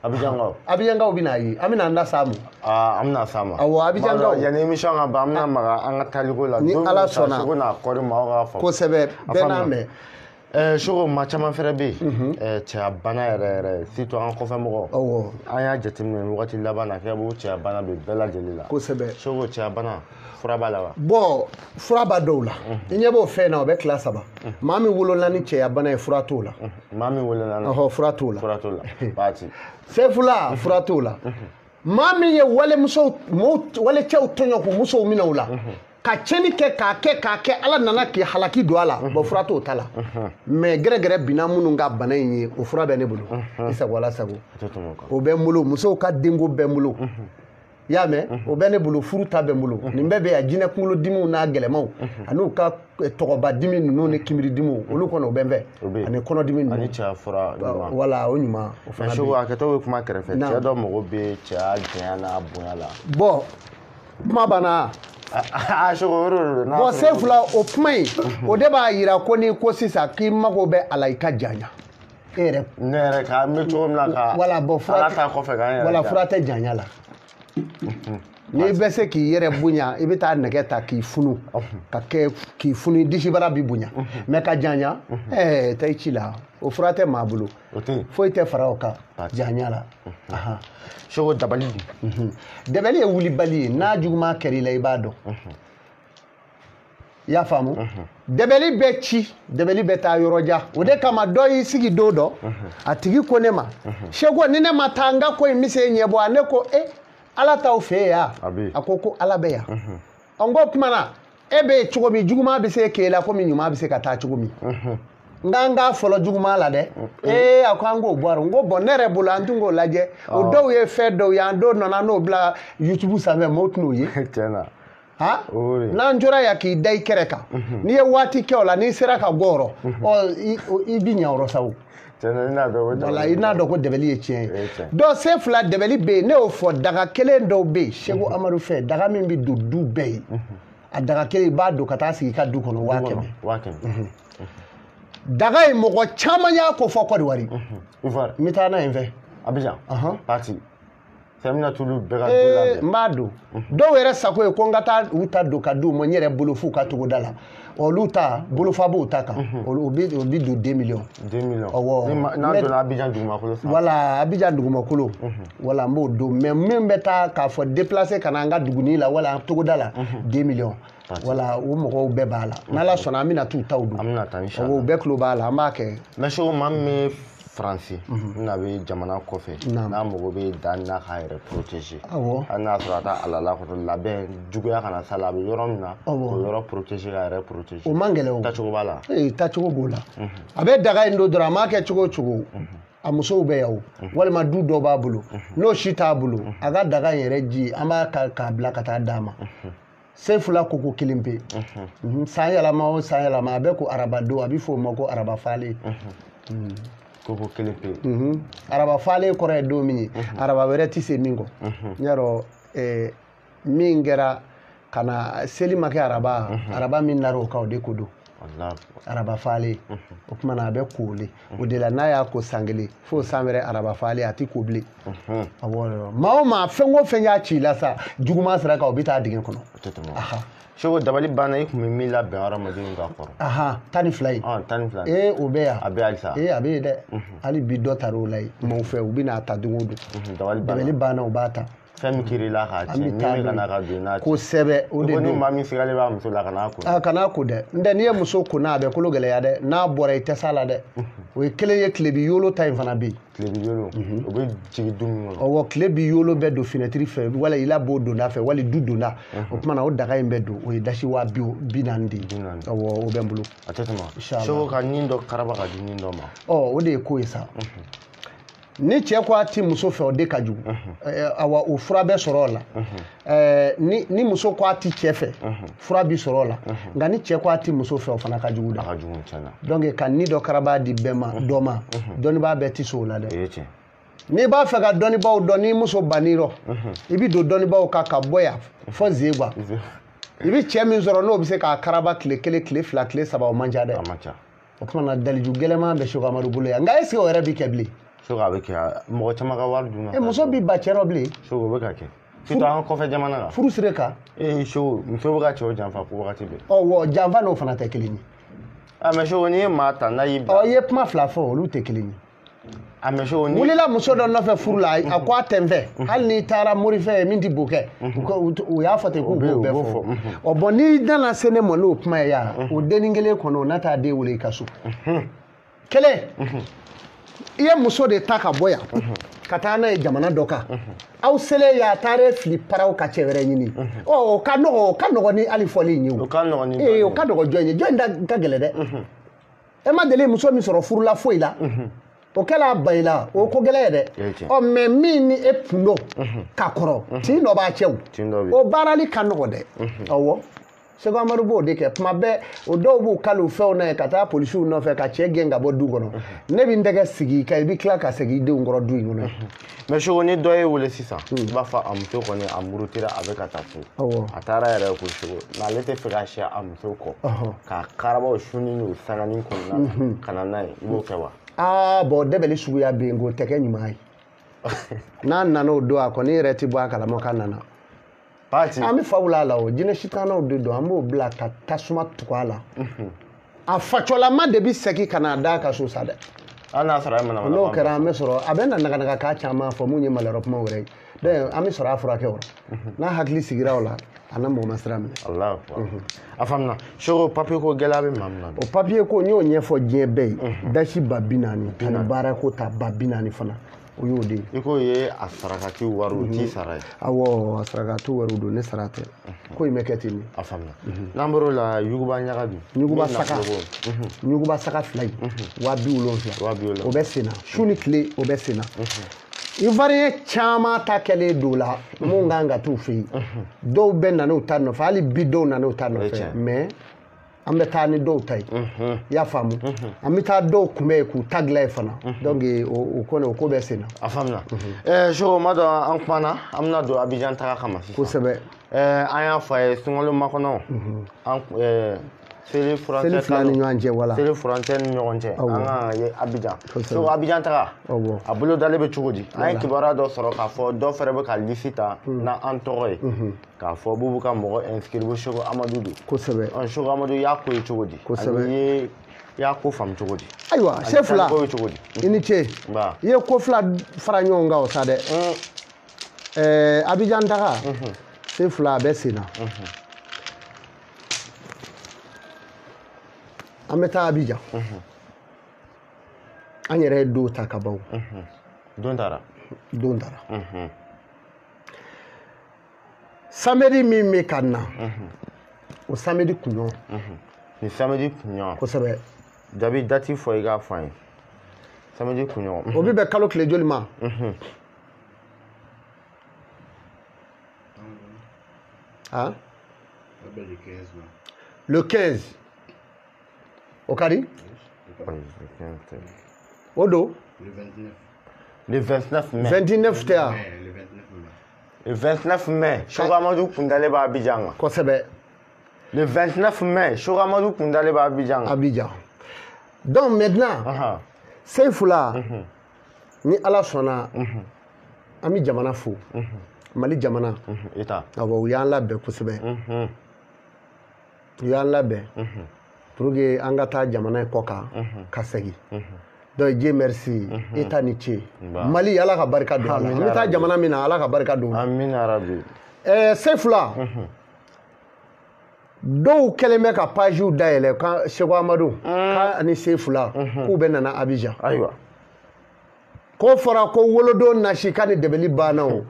Abidjankaw.
Abidjankaw bɛ n'a ye. An bɛna an da s'a ma.
Aa, an bɛna s'a ma.
Awɔ, Abidjankaw.
Yanni émission ka ban, an bɛna maga an ka taliko la.
Ni Ala sɔnna.
Seko n'a kɔri maaw k'a faamu.
Kosɛbɛ, bɛɛ n'a mɛn.
Seko, maa caman fɛnɛ bɛ yen, cɛya bana yɛrɛ yɛrɛ, surtout an kɔfɛ mɔgɔw.
Awɔ.
An y'a jateminɛ wagati laban na k'e b'o cɛya bana bɛ bɛɛ lajɛlen la.
Kosɛbɛ.
Seko, cɛya bana, fura b'a la wa?
Bon, fura b'a dɔw la. I ɲɛ b'o fɛn na, o bɛ tila saba. Maa min wolola ni cɛya bana ye, fura t'o la.
Maa min wolola n'a?
Ɔhɔ, fura t'o la.
Fura t'o la. Waati.
Sefula, fura t'o la. Maa min ye walemusow walecɛw tɔɲɔ k'u musow minɛ u la ka tiɲɛni kɛ k'a kɛ Ala nana k'i halaki don a la bon fura t'o ta la mais gɛrɛgɛrɛ binna minnu ka bana in ye o fura bɛ ne bolo i sago Ala sago o bɛ n bolo musow ka denko bɛ n bolo i y'a mɛn o bɛ ne bolo furu ta bɛ n bolo nin bɛɛ bɛ yan jinɛ kunkolodimiw n'a gɛlɛmanw an'u ka tɔgɔba dimi ninnu ni kinbiri dimiw olu kɔni o bɛ n fɛ ani kɔnɔdimi ninnu
ani cɛya fura ɲuman
wala o ɲuman o fana bɛ yen.
A kɛtɔ bɛ kuma kɛrɛfɛ cɛ dɔ mago bɛ cɛya janya n'a bonya la.
Bon kuma banna. Bon Sefula o kuma in o de b'a yira ko n'i ko sisan k'i mago bɛ a la i ka janya. E yɛrɛ.
Ne yɛrɛ ka n bɛ cogo min na ka.
Wala bon fura
Ala ta kɔfɛ k'an yɛrɛ.
Wala fura tɛ janya la. N'i bɛ se k'i yɛrɛ bonya i bɛ taa nɛgɛ ta k'i funu ka kɛ k'i funu disibara b'i bonya mais ka janya taa i ci la o fura tɛ maa bolo foyi tɛ fara o kan janya la.
Seko dabali dun.
Dabali ye wulibali ye n'a juguman kɛra i la i b'a dɔn. I y'a faamu dɛbɛli bɛ ci dɛbɛli bɛ taa yɔrɔ jan o de kama dɔ y'i sigi don dɔ a tigi ko ne ma Seko ni ne ma taa n ka ko in bɛ se ɲɛbɔ a ne ko Ala t'aw fɛ yan a ko Ala bɛ yan n ko tuma na e bɛ yen cogo min juguman bɛ se k'e la komi ɲuman bɛ se ka taa cogo min n k'an k'a fɔlɔ juguman la dɛ a ko an k'o bɔ a rɔ n ko bɔn ne yɛrɛ bolo an tun k'o lajɛ o dɔw ye fɛn dɔw ye an dɔw nana n'o bila YouTube sanfɛ maaw tɛn'o ye.
Tiɲɛ na.
N'an jɔra yan k'i da i kɛrɛ kan n'i ye waati kɛ o la n'i sera ka bɔ o rɔ ɔ i bi ɲɛ o rɔ sa o. Wala i n'a dɔn ko dɛbɛli ye tiɲɛ ye donc Sefula dɛbɛli bɛ yen ne y'o fɔ daga kelen dɔw bɛ yen Seko Amadu fɛ daga min bɛ don du bɛɛ ye a daga kelen i b'a don ka taa sigi i ka du kɔnɔ 500,000 daga in mɔgɔ caman y'a ko fɔ Kɔdiwari n bɛ taa n'a ye n fɛ.
Abidjan parti. N
b'a don dɔw yɛrɛ sago ye ko n ka taa u ta don ka d'u ma n yɛrɛ bolo f'u ka togoda la olu ta bolofa b'o ta kan o bɛ don 2 millions.
2 millions awɔ n'a donna Abidjan dugumakolo sanfɛ.
Wala Abidjan dugumakolo wala n b'o don mais min bɛ taa k'a fɔ déplacer ka na an ka duguni la wala togoda la 2 millions. Wala o mɔgɔw bɛɛ b'a la n'Ala sɔnna an bɛna t'u taw don.
An bɛna taa inchallah.
O bɛɛ tulo b'a la an b'a kɛ.
Mais Seko maa min bɛ Faransi n'a bɛ jamana kɔfɛ n'a mago bɛ dan n'a k'a yɛrɛ protéger hali n'a sɔrɔ a t'a alala kɔnɔ labɛn juguya kana s'a la a bɛ yɔrɔ min na o yɔrɔ protéger k'a yɛrɛ protéger.
O man gɛlɛn o.
Taacogo b'a la.
Taacogo b'o la. A bɛ daga in don dɔrɔn a m'a kɛ cogo o cogo a musow bɛ yan o walima du dɔ b'a bolo n'o si t'a bolo a ka daga in yɛrɛ ji an b'a k'a bila ka taa d'a ma. Sefula koko kelen pe san yɛlɛma o san yɛlɛma a bɛ ko araba don a bɛ fɔ o ma ko araba falen.
Koko kelen pe.
Araba falen kɔrɔ ye don min ye araba wɛrɛ tɛ se min kɔ n y'a dɔn min kɛra ka na seli ma kɛ araba araba min nara o kan o de ko don araba falen o tuma na a bɛ koole o de la n'a y'a ko san kelen fo san wɛrɛ araba falen a tɛ ko bilen awɔ maa o maa fɛn o fɛn y'a ci i la sa juguman sira kan o bɛ taa dingɛ kɔnɔ.
Seko dabali banna i tun bɛ min labɛn hadamadenw ka kɔrɔ.
12 in.
12.
O bɛ yan.
A bɛ halisa.
A bɛ yen dɛ hali bi dɔ taara o la yen maaw fɛ u bɛ n'a ta don o don. Dabali banna u b'a ta.
Fɛn min kɛra i la k'a tiɲɛ min bɛ ka na ka don n'a
kosɛbɛ o de don.
Ko ni maa min sigalen b'a muso la kan'a ko.
Kan'a ko dɛ n tɛ n'i ye muso ko n'a bɛ kolo gɛlɛya dɛ n'a bɔra i tɛ s'a la dɛ o ye kelen ye tilebi yolo ta in fana bɛ yen.
Tilebi yolo o bɛ jigin du min kɔnɔ.
Ɔwɔ tile bi yolo bɛ don finɛtiri fɛ wala i la b'o donda fɛ wali du donda o tuma na o daga in bɛ don o ye dasi 40,000 de ye. Ɔwɔ o bɛ n bolo.
A tɛ tɛmɛ. Seko ka nin dɔ karaba ka di nin dɔ ma.
Ɔ o de ye ko ye sa. Ni cɛ ko a ti muso fɛ o de ka jugu awa o fura bɛ sɔrɔ o la ni muso ko a ti cɛ fɛ fura bi sɔrɔ o la nka ni cɛ ko a ti muso fɛ o fana ka jugu dɛ.
A ka jugu tiɲɛ na.
Donc ka ni dɔ karaba di bɛɛ ma dɔ ma dɔnnibaa bɛɛ ti sɔn o la dɛ.
O ye tiɲɛ.
N'i b'a fɛ ka dɔnnibaaw dɔn n'i muso bann'i rɔ i bi don dɔnnibaaw kan ka bɔ yan fɔ Zegwa i bi cɛ min sɔrɔ n'o bɛ se k'a karaba tile kelen tile fila tile saba o man ca dɛ.
A man ca.
O tuma na daliju gɛlɛman bɛ Seko Amadu bolo yan nka est ce que o yɛrɛ bi kɛ bilen.
Seko a bɛ kɛ mɔgɔ caman ka wari dunna.
Muso b'i ba cɛ rɔ bilen.
Seko o bɛ ka kɛ. Surtout an kɔfɛ jamana la.
Furu siri kan.
Seko muso bɛ ka cɛw janfa ko wagati bɛɛ.
Ɔ janfa n'o fana tɛ kelen ye.
Mais Seko n'i ye maa ta n'a y'i bila.
I ye kuma fila fɔ olu tɛ kelen ye.
Mais Seko ni.
Wulila muso dɔ nɔfɛ furu la a ko a tɛ n fɛ hali n'i taara morifɛn ye min tɛ bo kɛ u y'a fɔ ten k'u b'o bɛɛ fɔ. Ɔ bɔn n'i nana se ne ma n'o kuma ye yan o dennin kelen kɔnɔ o n'a t'a den wele i ka so. Kelen. I ye muso de ta ka bɔ yan Ka taa n'a ye jamana dɔ kan. Aw selen y'a taara fili paraw ka cɛ wɛrɛ ɲini. Ɔ o ka nɔgɔ ni hali fɔli in ye o.
O ka nɔgɔ ni.
O ka nɔgɔ jɔn ye? Jɔn da ka gɛlɛn dɛ. E ma deli muso min sɔrɔ furu la foyi la. O kɛla ba i la o ko gɛlɛn ye dɛ. Ɔ mais min ni e kun don ka kɔrɔ tin dɔ b'a cɛ o. O baarali ka nɔgɔ dɛ. Awɔ. Seko Amadu b'o de kɛ tuma bɛɛ o dɔw b'u kali fɛnw na ye ka taa polisiw nɔfɛ ka cɛ gɛn ka bɔ du kɔnɔ. Ne bɛ n tɛgɛ sigi i kan i bɛ tila ka segin i denw kɔrɔ du in kɔnɔ.
Mais Seko ni dɔ ye wele sisan i b'a fɔ a muso kɔni a murutira a bɛ ka taa so. A taara yɛrɛ ko Seko mais ale tɛ fɛ ka si a muso kɔ. K'a karabaw su ni o sanganin kɔnɔna na ka na n'a ye i b'o kɛ wa?
Aa bon dɛbɛli suguya bɛ yen k'o tɛ kɛ ɲuman ye. N'a nana o don a kɔni yɛrɛ tɛ bɔ a kalama k'a nana. An bɛ faw la o jinɛ sitanaw de don an b'o bila ka tasuma tugu a la. A facɔlama de bɛ segin ka n'a d'a ka so sa dɛ.
Hali n'a sɔrɔ a ye manamana.
N'o kɛra an bɛ sɔrɔ a bɛ na naganaga k'a caman fɔ mun ye maliyɔrɔ kuma wɛrɛ ye. Donc an bɛ sɔrɔ a furakɛ o la. N'a hakili sigira o la a na mɔgɔ ma sira minɛ.
Alahu akibaru. A faamuna. Seko papier ko gɛlɛya bɛ maa min na.
O papier ko n y'o ɲɛfɔ diɲɛ bɛɛ ye. Dasi 40,000 ani baarako ta 40,000 fana. O y'o de ye.
I k'o ye a sarakati wariw t'i sara ye.
Awɔ a sarakati wariw don ne sara tɛ. Ko in bɛ kɛ ten de.
A faamuna. N'an bɔr'o la yuguba ɲaga dun.
Yuguba saga. Yuguba saga 2 in. 70,000.
70,000.
O bɛ sen na su ni tile o bɛ sen na. Ivoirien caman ta kɛlen don la mun kan ka t'u fɛ yen. Dɔw bɛ na n'u ta nɔfɛ hali bi dɔw nana n'u ta nɔfɛ mais an bɛ taa ni dɔw ta ye. I y'a faamu an bɛ taa dɔw kunbɛn yen k'u ta dilan yen fana donc o kɔni o ko bɛ sen na.
A faamuna. Seko ma dɔn an kumana an bɛna don Abidjan taga kama sisan.
Kosɛbɛ.
An y'a fɔ a ye sunkalo makɔnɔ an seli furancɛ
fila ni ɲɔgɔn cɛ wala.
Seli furancɛ ni ɲɔgɔn cɛ an kan ka ye Abidjan. Seko Abidjan taga a bolo dalen bɛ cogo di? An ye kibaruya dɔ sɔrɔ k'a fɔ dɔ fɛnɛ bɛ ka lisi ta n'an tɔgɔ ye. K'a fɔ Bubu ka mɔgɔ inscrire Seko Amadu don.
Kosɛbɛ.
Seko Amadu y'a ko ye cogo di?
Kosɛbɛ.
Ani i y'a ko faamu cogo di?
Ayiwa Sefula
ko ye cogo di?
I ni ce. I ye ko fila fara ɲɔgɔn kan o sa dɛ. Abidjan taga Sefula a bɛ sen na. An bɛ taa Abidjan. An yɛrɛ ye don ta ka ban o.
Don taara.
Don taara. Samedi min bɛ ka na o samedi kunɲɔgɔn.
Ni samedi kunɲɔgɔn.
Kosɛbɛ.
Jabi dati fɔ i k'a fɔ an ye. Samedi kunɲɔgɔn.
O bɛ bɛn kalo tile joli ma? Ah? Le 15. O ka di? O don?
Le 29.
Le 29 mai.
29 tɛ yan.
Le 29 mai, Seko Amadu kun dalen bɛ Abidjan.
Kosɛbɛ.
Le 29 mai, Seko Amadu kun dalen bɛ Abidjan.
Abidjan. Donc maintenant, Sefula, ni Ala sɔnna, an bɛ jamana fo. Mali jamana.
État.
Awɔ, u y'an labɛn kosɛbɛ. U y'an labɛn. Pour que an ka taa jamana in kɔ kan ka segin. Donc Dieu merci, État ni ce. Mali Ala ka barika don a la. An bɛ taa jamana min na Ala ka barika don.
Amina rabi.
Sefula. Dɔw kɛlen bɛ ka pagew dayɛlɛ ka Seko Amadu ka ani Sefula k'u bɛ nana Abidjan.
Ayiwa.
Ko fɔra ko wolodon nasi ka ni dɛbɛli banna o.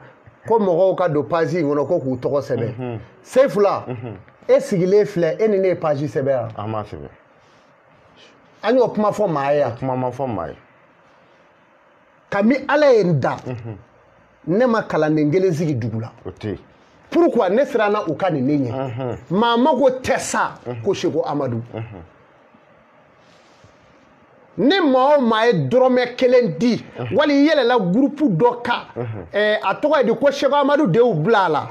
Ko mɔgɔw ka don page in kɔnɔ ko k'u tɔgɔ sɛbɛn. Sefula. E sigilen filɛ e ni ne ye page sɛbɛn yan.
An m'a sɛbɛn.
An y'o kuma fɔ maa ye yan.
Kuma ma fɔ maa ye.
Kabi Ala ye n da. Ne ma kalanden kelen sigi dugu la.
O tɛ yen.
Pourquoi ne siranna u ka nin ne ɲɛ. Maa mago tɛ sa ko Seko Amadu. Ni maa o maa ye dɔrɔmɛ kelen di wali i yɛlɛla groupe dɔ kan a tɔgɔ ye di ko Seko Amadu de y'u bila a la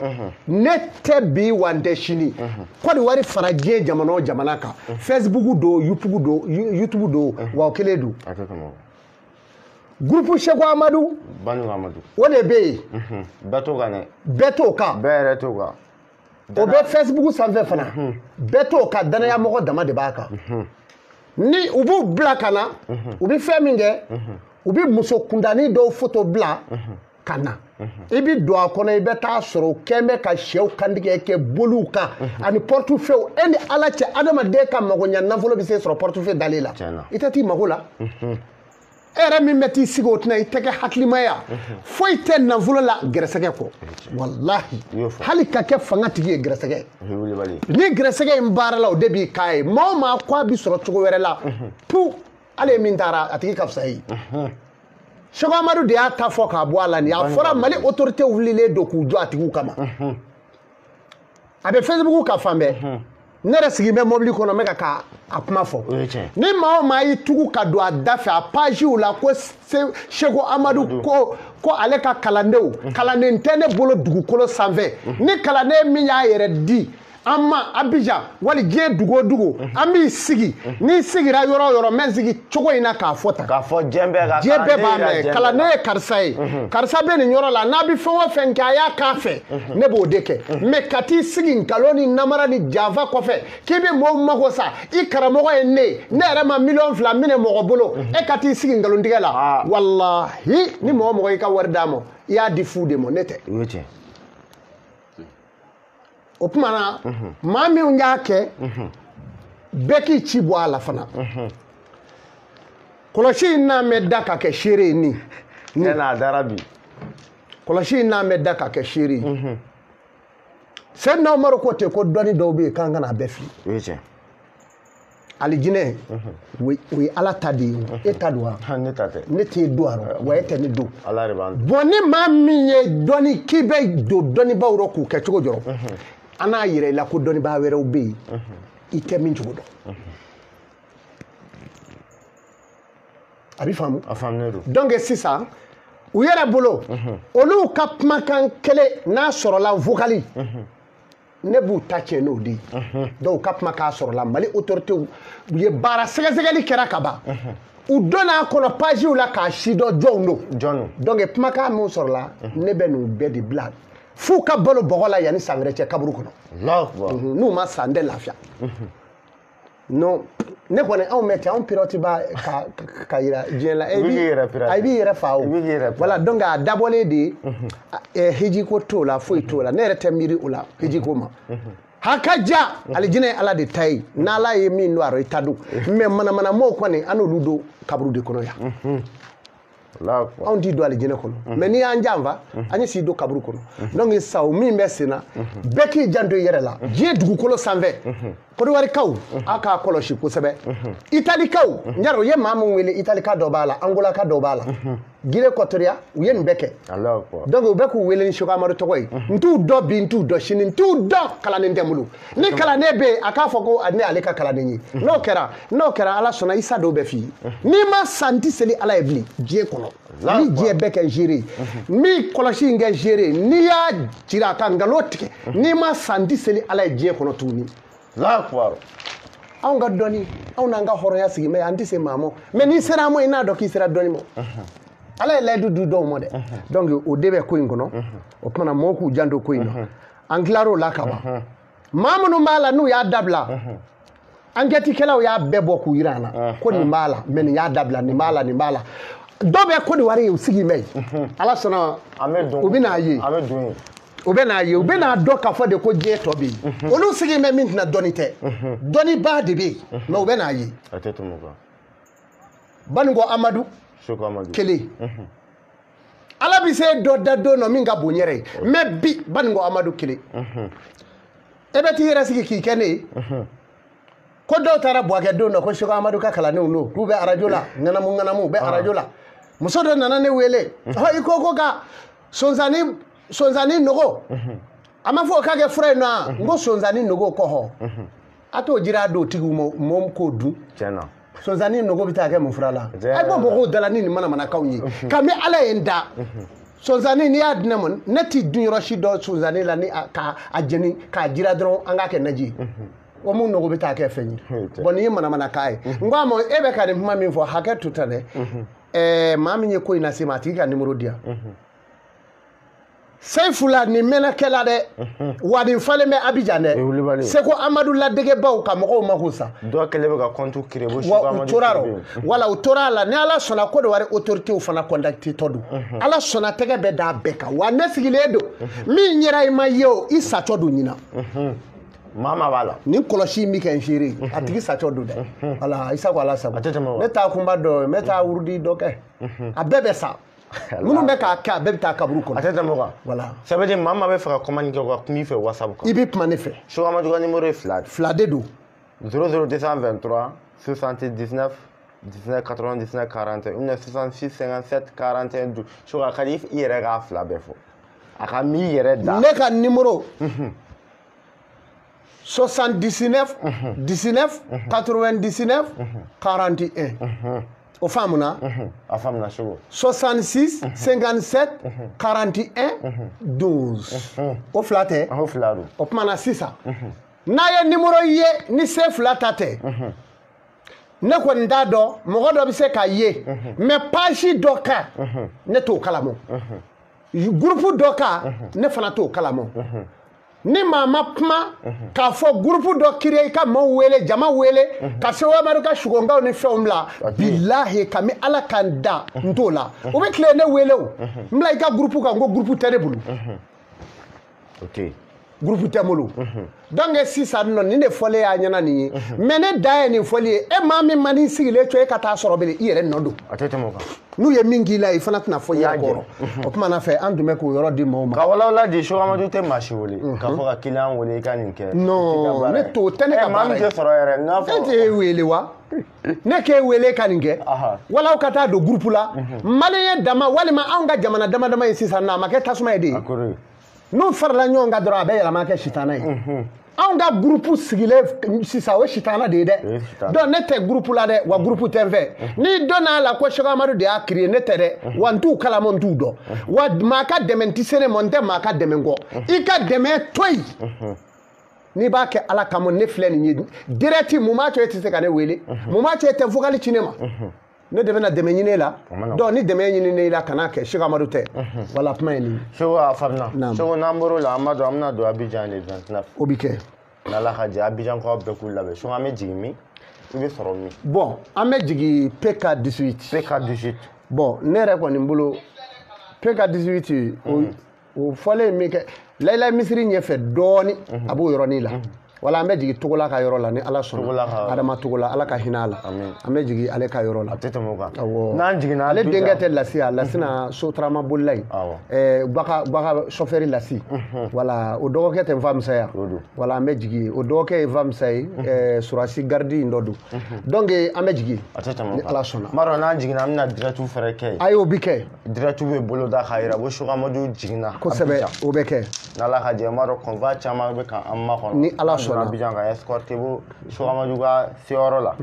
ne tɛ bi wa n tɛ sini Côte d'Ivoire fara diɲɛ jamana o jamana kan Facebook don YouTube don wa o kelen don. Groupe Seko Amadu
Banu Amadu
o de bɛ yen.
Bɛɛ t'o kan dɛ.
Bɛɛ t'o kan.
Bɛɛ yɛrɛ t'o kan.
O bɛ Facebook sanfɛ fana. Bɛɛ t'o kan danayamɔgɔ dama de b'a kan. Ni u b'u bila ka na u bɛ fɛn min kɛ u bɛ muso kuntannin dɔw photo bila ka na i bɛ don a kɔnɔ i bɛ taa sɔrɔ u kɛn bɛ ka sɛw kantigɛ kɛ boliw kan ani portefeuille e ni Ala cɛ adamaden ka magoɲɛ nafolo bɛ se sɔrɔ portefeuille dalen la i tɛ t'i mago la. E yɛrɛ min bɛ t'i sigi o tɛna i tɛ kɛ hakilimaya foyi tɛ nafolo la gɛrɛsɛgɛ kɔ walahi hali ka kɛ fanga tigi ye gɛrɛsɛgɛ ni gɛrɛsɛgɛ in baara la o de b'i k'a ye maa o maa ko a bi sɔrɔ cogo wɛrɛ la pu hali ye min taara a tigi ka fisa ye Seko Amadu de y'a ta fɔ k'a bɔ a la nin a fɔra Mali autorité wulilen don k'u jɔ a tigiw kama a bɛ Facebook kan fan bɛɛ ne yɛrɛ sigilen bɛ mobili kɔnɔ n bɛ ka a kuma fɔ ni maa o maa y'i tugu ka don a da fɛ a pagew la ko Seko Amadu ko ale ka kalandenw kalanden tɛ ne bolo dugukolo sanfɛ ni kalanden min y'a yɛrɛ di an ma Abidjan wali diɲɛ dugu o dugu an b'i sigi n'i sigira yɔrɔ o yɔrɔ n bɛ sigi cogo in na k'a fɔ tan
k'a fɔ diɲɛ bɛɛ ka
diɲɛ bɛɛ b'a mɛn kalanden ye karisa ye karisa bɛ nin yɔrɔ la n'a bɛ fɛn o fɛn kɛ a y'a k'a fɛ ne b'o de kɛ mɛ ka t'i sigi nkalon ni namara ni janfa kɔfɛ k'i bɛ mɔgɔw mago sa i karamɔgɔ ye ne ye ne yɛrɛ ma 2 miliyɔn minɛ mɔgɔ bolo e ka t'i sigi nkalontigɛ la walahi ni mɔgɔ o mɔgɔ y'i ka wari d'a ma i y'a di fu de ma ne tɛ. O tuma na maa minnu y'a kɛ bɛɛ k'i ci bɔ a la fana kɔlɔsi in n'a mɛ da ka kɛ seere ye nin
ne n'a dara bi
kɔlɔsi in n'a mɛ da ka kɛ seere ye Seyidina Umaru ko ten ko dɔnni dɔw bɛ yen k'an kana a bɛɛ fili
o ye tiɲɛ
alijinɛ o ye Ala ta de ye e ta don wa
ne ta tɛ
ne t'e don a rɔ wa e tɛ ne don
Ala de b'an
bɔn ni maa min ye dɔnni k'i bɛ don dɔnnibaaw rɔ k'u kɛ cogo jɔrɔ an n'a yira i la ko dɔnnibaa wɛrɛw bɛ yen i tɛ min cogo dɔn a bɛ faamu
a faamulen don
donc sisan u yɛrɛ bolo olu ka kumakan kelen n'a sɔrɔla vocal ne b'u ta tiɲɛ n'o de ye donc u ka kumakan sɔrɔla Mali autorité u ye baara sɛgɛsɛgɛli kɛra ka ban u donna a kɔnɔ pagew la k'a si dɔn jɔnw don donc kumakan min sɔrɔla ne bɛ n'u bɛɛ de bila f'u ka balo bɔgɔ la yanni san wɛrɛ cɛ kaburu kɔnɔ n'u ma san n tɛ lafiya non ne kɔni anw bɛ ten anw pilote b'a ka yira diɲɛ la
i b'i yɛrɛ pirate
i b'i yɛrɛ fa o voilà donc a dabɔlen de ye hiji ko t'o la foyi t'o la ne yɛrɛ tɛ miiri o la hiji ko ma haka ja alijinɛ ye Ala de ta ye n'Ala ye min don a rɔ i ta don mais manamanamɔgɔw kɔni an n'olu don kaburu de kɔnɔ yan anw t'i don alijinɛ kɔnɔ mais n'i y'an janfa an ye s'i don kaburu kɔnɔ donc sisan o min bɛ sen na bɛɛ k'i janto i yɛrɛ la diɲɛ dugukolo sanfɛ Kɔdiwarikaw aw k'a kɔlɔsi kosɛbɛ Italikaw n y'a dɔn u ye maa min wele Italika dɔ b'a la Angolaka dɔ b'a la Guinée Équatoriale u ye nin bɛɛ kɛ donc u bɛ k'u wele ni Seko Amadu tɔgɔ ye n t'u dɔn bi n t'u dɔn sini n t'u dɔn kalanden tɛ n bolo ni kalanden bɛ yen a k'a fɔ ko ne ale ka kalanden ye n'o kɛra Ala sɔnna Isa dɔw bɛ f'i ye n'i ma sa n tɛ seli Ala ye bilen diɲɛ kɔnɔ ni diɲɛ bɛɛ kɛ géré n b'i kɔlɔsi in kɛ géré n'i y'a jira ka nkalon tigɛ n'i ma sa n tɛ seli Ala ye diɲɛ kɔnɔ tuguni. Anw ka dɔnni anw n'an ka hɔrɔnya sigi mɛ an tɛ se maa ma mɛ n'i sera an ma i n'a dɔn k'i sera dɔnni ma Ala ye layidu di dɔw ma dɛ donc o de bɛ ko in kɔnɔ o tuma na mɔgɔw k'u janto ko in na an tilar'o la ka ban maa minnu b'a la n'u y'a dabila enquête-kɛlaw y'a bɛɛ bɔ k'u yira an na ko nin b'a la mɛ nin y'a dabila nin b'a la nin b'a la dɔw bɛ Côte d'Ivoire ye u sigi mɛ yen Ala sɔnna u bɛ n'a ye u bɛ n'a ye u bɛ n'a dɔn k'a fɔ de ko diɲɛ tɔ bɛ yen olu sigi bɛ min tɛna dɔnni tɛ dɔnnibaa de bɛ yen mɛ u bɛ n'a ye
a tɛ tɛmɛ o kan
Banikɔ Amadu kelen Ala bɛ se dɔ da don dɔ min ka bon yɛrɛ ye mɛ bi Banikɔ Amadu kelen e bɛ t'i yɛrɛ sigi k'i kɛ ne ye ko dɔw taara Buwakɛ don dɔ ko Seko Amadu ka kalandenw don k'u bɛ arajo la ŋanamu ŋanamu u bɛ arajo la muso dɔ nana ne wele i ko ka sonsanni nogo a ma fɔ o k'a kɛ fura ye nɔ wa n ko sonsanni nogo kɔhɔ a t'o jira don tigiw ma mɔɔ k'o dun sonsanni nogo bɛ taa kɛ mun fura la a bɔ mɔgɔw da la ni nin manamanakaw ye kabini Ala ye n da sonsanni n'i y'a di ne ma ne t'i dun yɔrɔ si dɔn sonsanni la ni k'a jeni k'a jira dɔrɔn an k'a kɛ naji ye o mun nogo bɛ taa kɛ fɛn ye bɔn nin ye manamanakan ye n ko a ma e bɛ ka nin kuma min fɔ hakɛ to tan dɛ maa min ye ko in lase ma a tigi ka nimoro di yan Seyfula nin mɛnna kɛla dɛ wa nin falen bɛ Abidjan dɛ Seko Amadu ladegebaw ka mɔgɔw mako sa
dɔw kɛlen bɛ ka compte créer ko Seko Amadu
tora rɔ wala u tora a la ni Ala sɔnna Côte d'Ivoire autorités fana contacté tɔ don Ala sɔnna tɛgɛ bɛ d'a bɛɛ kan wa ne sigilen don min yɛrɛ i ma ye o i satɔ don ɲina
Maa maa b'a la.
Nin kɔlɔsi in bɛ kɛ n seere a tigi sacɔ don dɛ. Wala i sago ala sago.
A tɛ tɛmɛ o.
Ne taa kunba dɔ ye n bɛ taa wurudi dɔ kɛ. A bɛɛ bɛ sa. Minnu bɛ k'a kɛ a bɛɛ bɛ taa kaburu kɔnɔ.
A tɛ tɛmɛ o kan.
Voilà.
Ça veut dire maa maa bɛ fɛ ka commande kɛ u ka kuma i fɛ WhatsApp kan.
I bɛ kuma ne fɛ.
Seko Amadu ka numéro ye 2 de.
2 de don.
00223 79 19 99 41 ou bien 66 57 41 12. Seko a ka di i yɛrɛ k'a 2 bɛɛ fɔ. A ka min yɛrɛ da.
Ne ka numéro 79 19 99 41. O faamuna?
A faamuna Seko.
66 57 41 12. O 2 tɛ?
O 2 don.
O kuma na sisan. N'a ye numéro ye ni se 2 ta tɛ. Ne kɔni t'a dɔn mɔgɔ dɔ bɛ se k'a ye mais page dɔ kan ne t'o kalama. Groupe dɔ kan ne fana t'o kalama. Ni maa ma kuma k'a fɔ groupe dɔ créer i ka maaw wele jama wele ka Seko Amadu ka sugonkaw ni fɛnw bila bilahi kami ala k'an da n t'o la. O bɛ tile ne wele o n bila i ka groupe kan ko groupe tɛ ne bolo.
Ok.
Groupe tɛ n bolo. Donc sisan nɔ nin de fɔlen y'a ɲɛna nin ye mais ne dan ye nin fɔli ye e maa min ma n'i sigilen to e ka taa sɔrɔ bele i yɛrɛ nɔ don.
A tɛ tɛmɛ o kan.
N'u ye min k'i la i fana tɛna fɔ i y'a kɔrɔ. O kuma na fɛ an tun bɛ k'o yɔrɔ di maaw ma.
Ka walawala di Seko Amadu tɛ maa si wele k'a fɔ ka client wele i ka nin kɛ.
Non ne t'o tɛ ne ka baara ye.
Maa min tɛ sɔrɔ yɛrɛ n'a fɔ.
Ne t'e wele wa? Ne k'e wele ka nin kɛ. Wala aw ka taa don groupe la. Maliyɛn dama walima anw ka jamana dama dama ye sisan nɔ a ma kɛ tasuma ye de. N'u farala ɲɔgɔn kan dɔrɔn a bɛ yɛlɛma kɛ sitana ye. Anw ka groupe sigilen sisan o sitana de ye dɛ. Donc ne tɛ groupe la dɛ wa groupe tɛ n fɛ. N'i donna a la ko Seko Amadu de y'a créé ne tɛ dɛ wa n t'u kalama n t'u dɔn. Wa maa ka dɛmɛ tɛ se ne ma n tɛ maa ka dɛmɛ kɔ. I ka dɛmɛ to yen. N'i b'a kɛ ala kama ne filɛ nin ye direct mun b'a to e tɛ se ka ne wele. Mun b'a to e tɛ vocal ci ne ma. Ne de bɛna dɛmɛ ɲini e la. Donc ni dɛmɛ ɲini ne la kana kɛ Seko Amadu tɛ. Wala kuma ye nin ye.
Seko a faamuna. Seko n'an bɔr'o la an b'a dɔn an bɛna don Abidjan le 29.
O bi kɛ.
N'Ala ka jɛ Abidjan k'aw bɛɛ k'u labɛn. Seko an bɛ jigin min? I bɛ sɔrɔ min?
Bon an bɛ jigin PK 18.
PK 18.
Bon ne yɛrɛ kɔni bolo PK 18 o fɔlen min kɛ Layila misiri ɲɛfɛ dɔɔni a b'o yɔrɔnin la. Wala an bɛ jigin Togola ka yɔrɔ la ni ala sɔnna. Adama Togola ala ka hinɛ a la. An bɛ jigin ale ka yɔrɔ la.
A tɛ tɛmɛ o kan. N'an jiginna
ale denkɛ tɛ Lasi a Lasina sotarama bolila yen. Baga chauffeur Lasi. Wala o dɔgɔkɛ tɛ Nfamisa ya. Wala an bɛ jigin o dɔgɔkɛ ye Nfamisa ye surasi garidi in dɔ don. Donc an bɛ jigin.
A tɛ tɛmɛ o kan.
Ni ala sɔnna.
N b'a dɔn n'an jiginna an bɛna direct fɛnɛ kɛ yen.
Ayi o bi kɛ.
Direct bɛ boloda k'a yira ko Seko Amadu jiginna.
Kosɛbɛ o bɛ kɛ.
N'Ala ka jɛ n b'a dɔn convoi caman bɛ k'an makɔnɔ.
Ni ala sɔnna.
Abidjan ka escorté bo Seko Amadu ka seyɔrɔ la.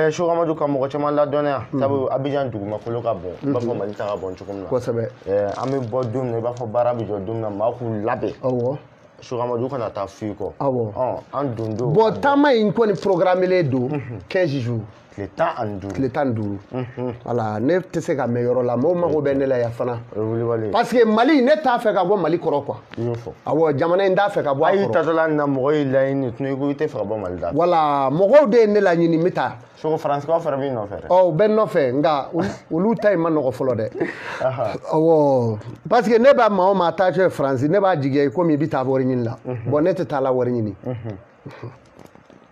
Seko Amadu ka mɔgɔ caman ladɔnniya sabu Abidjan dugumakolo ka bon i b'a fɔ Mali ta ka bon cogo min na.
Kosɛbɛ.
An bɛ bɔ don min na i b'a fɔ baara bɛ jɔ don min na maa k'u labɛn.
Awɔ.
Seko Amadu kana taa f'i kɔ.
Awɔ.
An don don.
Bon taama in kɔni programmé don 15 jours.
Tile 15.
Tile 15. Voilà ne tɛ se ka mɛn yɔrɔ la mɔgɔw mago bɛ ne la yan fana. Parce que Mali ne t'a fɛ ka bɔ Mali kɔrɔ quoi.
I y'o fɔ.
Awɔ jamana in t'a fɛ ka bɔ a kɔrɔ.
Ayi tatɔla nin na mɔgɔ y'i laɲini tun i ko i tɛ fɛ ka bɔ Mali la.
Voilà mɔgɔw de ye ne laɲini n bɛ taa.
Seko Faransikaw fana b'i nɔfɛ dɛ.
Ɔ u bɛ n nɔfɛ nka olu ta in ma nɔgɔ fɔlɔ dɛ. Awɔ parce que ne b'a maa o maa taa cɛ Faransi ne b'a jigiya i komi i bɛ taa wari ɲini la. Bon ne tɛ taa la wari ɲini.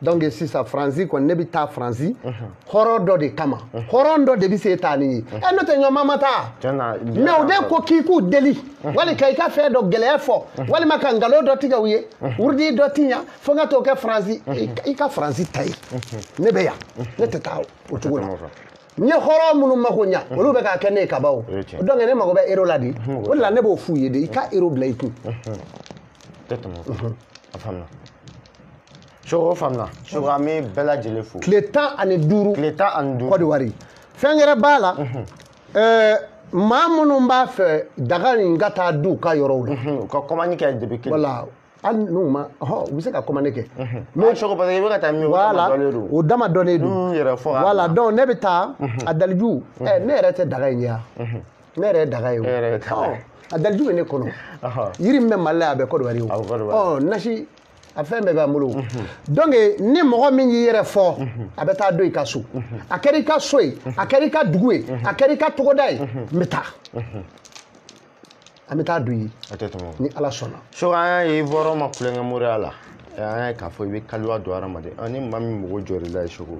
Donc sisan Faransi kɔni ne bɛ taa Faransi hɔrɔn dɔ de kama hɔrɔn dɔ de bɛ se taa ni ye ɛ n'o tɛ ɲɔgɔn ma taa mais o de ko k'i k'u deli wali ka i ka fɛn dɔ gɛlɛya fɔ walima ka nkalon dɔ tigɛ u ye wurudi dɔ ti ɲa fo n ka t'o kɛ Faransi i ka Faransi ta ye ne bɛ yan ne tɛ taa o cogo la n ye hɔrɔn minnu mako ɲa olu bɛ k'a kɛ ne ye kaban o donc ne mago bɛ euro la de o de la ne b'o f'u ye de i ka euro bila i kun.
A faamuna. Seko o faamuna. Seko an bɛ bɛɛ lajɛlen fo.
Tile 15.
Tile 15.
Côte d'Ivoire. Fɛn wɛrɛ b'a la. Maa minnu b'a fɛ daga in ka taa d'u ka yɔrɔw la.
U ka commande kɛ depuis kelen.
Voilà hali n'u ma u bɛ se ka commande kɛ.
Mais Seko parce que i bɛ ka taa min o dama dɔnnen don.
O dama dɔnnen don.
N'u yɛrɛ fɔ.
Voilà donc ne bɛ taa a daliju ne yɛrɛ tɛ daga in ye wa. Ne yɛrɛ ye daga ye o.
E yɛrɛ ye daga ye.
A daliju bɛ ne kɔnɔ. Yiri min bɛ Mali la yan a bɛ Côte d'Ivoire o.
A bɛ Côte d'Ivoire.
Ɔ nasi. A fɛn bɛɛ b'an bolo donc ni mɔgɔ min y'i yɛrɛ fɔ a bɛ taa don i ka so a kɛra i ka so ye a kɛra i ka dugu ye a kɛra i ka togoda ye n bɛ taa an bɛ taa don ye
A tɛ tɛmɛ o kan.
Ni ala sɔnna.
Seko an y'a ye Ivoire ma kulonkɛ moriya la. An y'a k'a fɔ i bɛ kaliwa don hadamaden ni maa min mago jɔr'i la Seko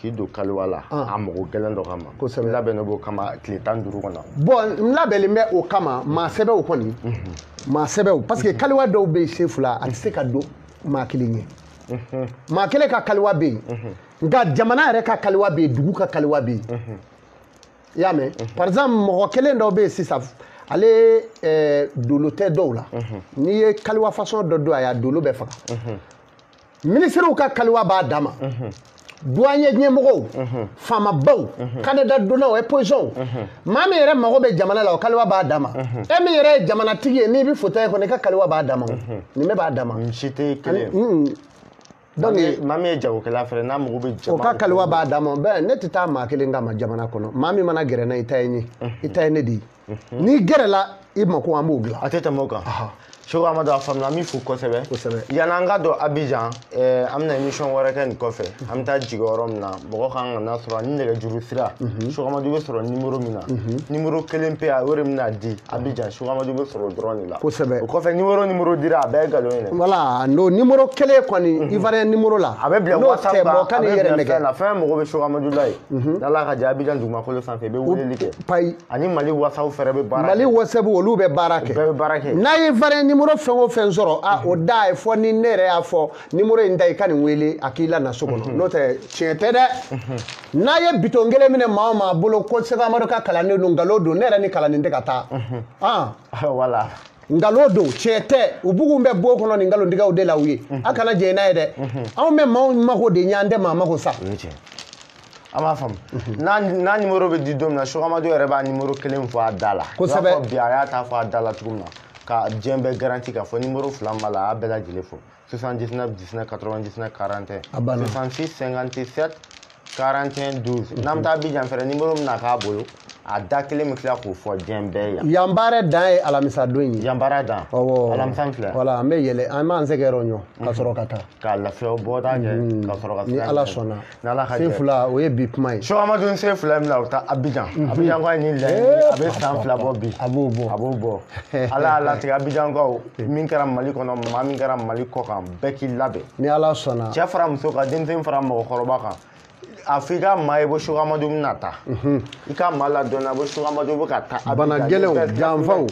k'i don kaliwa la a mago gɛlɛn dɔ kama kosɛbɛ labɛnnen b'o kama tile 15 kɔnɔ
bon n labɛnnen bɛ o kama maa sɛbɛw kɔni maa sɛbɛw parce que kaliwa dɔw bɛ yen Sefula a tɛ se ka don maa kelen ye maa kelen ka kaliwa bɛ yen nka jamana yɛrɛ ka kaliwa bɛ yen dugu ka kaliwa bɛ yen i y'a mɛn par exemple mɔgɔ kelen dɔ bɛ yen sisan ale dolo tɛ dɔw la n'i ye kaliwa façon dɔ don a y'a dolo bɛɛ faga minisiriw ka kaliwa b'a dama douanier ɲɛmɔgɔw faamabaw candidat donnaw opposition maa min yɛrɛ mago bɛ jamana la o kaliwa b'a dama e min yɛrɛ ye jamanatigi ye n'i bɛ fauteuil kɔnɔ i ka kaliwa b'a dama nin bɛɛ b'a dama
nin si tɛ kelen ye donc maa min ye jagokɛla fɛnɛ n'a mago bɛ jama
o ka kaliwa b'a dama bɛɛ ne tɛ taa maa kelen kama jamana kɔnɔ maa min mana gɛrɛ n na i ta ye n ye i ta ye ne de ye n'i gɛrɛla i mako an b'o dilan
a tɛ tɛmɛ o kan Seko Amadu a faamuna an b'i fo kosɛbɛ yan'an ka don Abidjan an bɛna émission wɛrɛ kɛ nin kɔfɛ an bɛ taa jigin yɔrɔ min na mɔgɔ kan ka n'a sɔrɔ ani nɛgɛjuru sira Seko Amadu bɛ sɔrɔ numéro min na numéro kelen pe o de bɛna di Abidjan Seko Amadu bɛ sɔrɔ o dɔrɔn de la kosɛbɛ o kɔfɛ numéro dira a bɛɛ ye nkalon ye dɛ
voilà n'o numéro kelen kɔni Ivoirien numéro la
a bɛ bila WhatsApp kan a bɛ bila fɛn na fɛn mago bɛ Seko Amadu la yen n'Ala ka jɛ Abidjan dugumakolo sanfɛ i bɛ weleli kɛ
payi
ani Mali WhatsApp fɛnɛ bɛ baara kɛ
Mali WhatsApp olu bɛ baara kɛ
bɛɛ bɛ baara kɛ
n'a ye Ivoirien numéro fɛn o fɛn sɔrɔ a o da ye fɔ ni ne yɛrɛ y'a fɔ numéro in da i ka nin wele a k'i la na so kɔnɔ n'o tɛ tiɲɛ tɛ dɛ n'a ye bitɔn kelen minɛ maa o maa bolo ko Seko Amadu ka kalanden don nkalon don ne yɛrɛ ni kalanden tɛ ka taa
voilà
nkalon don tiɲɛ tɛ u bugun bɛ bon kɔnɔ nin nkalontigɛw de la u ye a kana jɛn n'a ye dɛ anw bɛ maaw mago de ɲɛ an tɛ maa mago sa
an b'a faamu n'a numéro bɛ di don min na Seko Amadu yɛrɛ b'a numéro kelen fɔ a da la
kosɛbɛ
bi a y'a ta fɔ a da la cogo min na ka diɲɛ bɛɛ garanti k'a fɔ numéro fila b'a la a y'a bɛɛ lajɛlen fɔ 79 19 99 41 66 57 41 12 n'an bɛ taa Abidjan fɛnɛ numéro min na k'a bolo a da kelen bɛ tila k'o fɔ diɲɛ bɛɛ yan
yan baara dan ye alamisa don ye
yan baara dan
awɔ
alamisa filɛ
voilà an bɛ yɛlɛ an b'an sɛgɛrɛ ɲɔ ka sɔrɔ ka taa
ka lafiya bɔda kɛ ka sɔrɔ ka
ni Ala sɔnna
ni Ala ka jɛ
Sefula o ye bi kuma ye
Seko Amadu n sen fila min na o taa Abidjan Abidjan ko ye nin laɲini a bɛ san 2 bɔ bi
a b'o bɔ
a b'o bɔ Ala y'a latigɛ Abidjankaw min kɛra Mali kɔnɔ maa min kɛra Mali kɔ kan bɛɛ k'i labɛn
ni Ala sɔnna
cɛ fara muso kan denmisɛnnin fara mɔgɔkɔrɔba kan a fɔ i ka maa ye ko Seko Amadu bɛna taa i ka maa ladɔnniya ko Seko Amadu bɛ ka taa
bana gɛlɛnw janfaw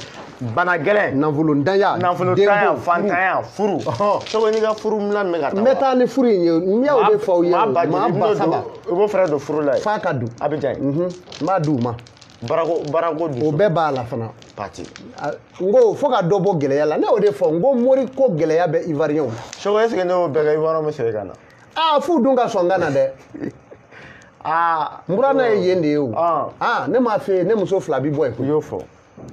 bana gɛlɛn
nafolotanya
fantanya furu Seko n'i ka furu minɛn bɛ ka taa
n bɛ taa ni furu in ye n y'o de fɔ aw ye maa ba saba
i b'o fɛnɛ don furu la yen
f'a ka don
Abidjan
n b'a d'u ma
barako dusu
o bɛɛ b'a la fana
pati
n ko fo ka dɔ bɔ gɛlɛya la ne y'o de fɔ n ko mori ko gɛlɛya bɛ Ivoirien na
Seko est ce que ne y'o bɛɛ kɛ Ivoirien bɛ segin ka na
fu dun ka sɔn ka na dɛ n buranna ye yen de ye o ne m'a f'e ye ne muso 2 bi bɔ yen
i y'o fɔ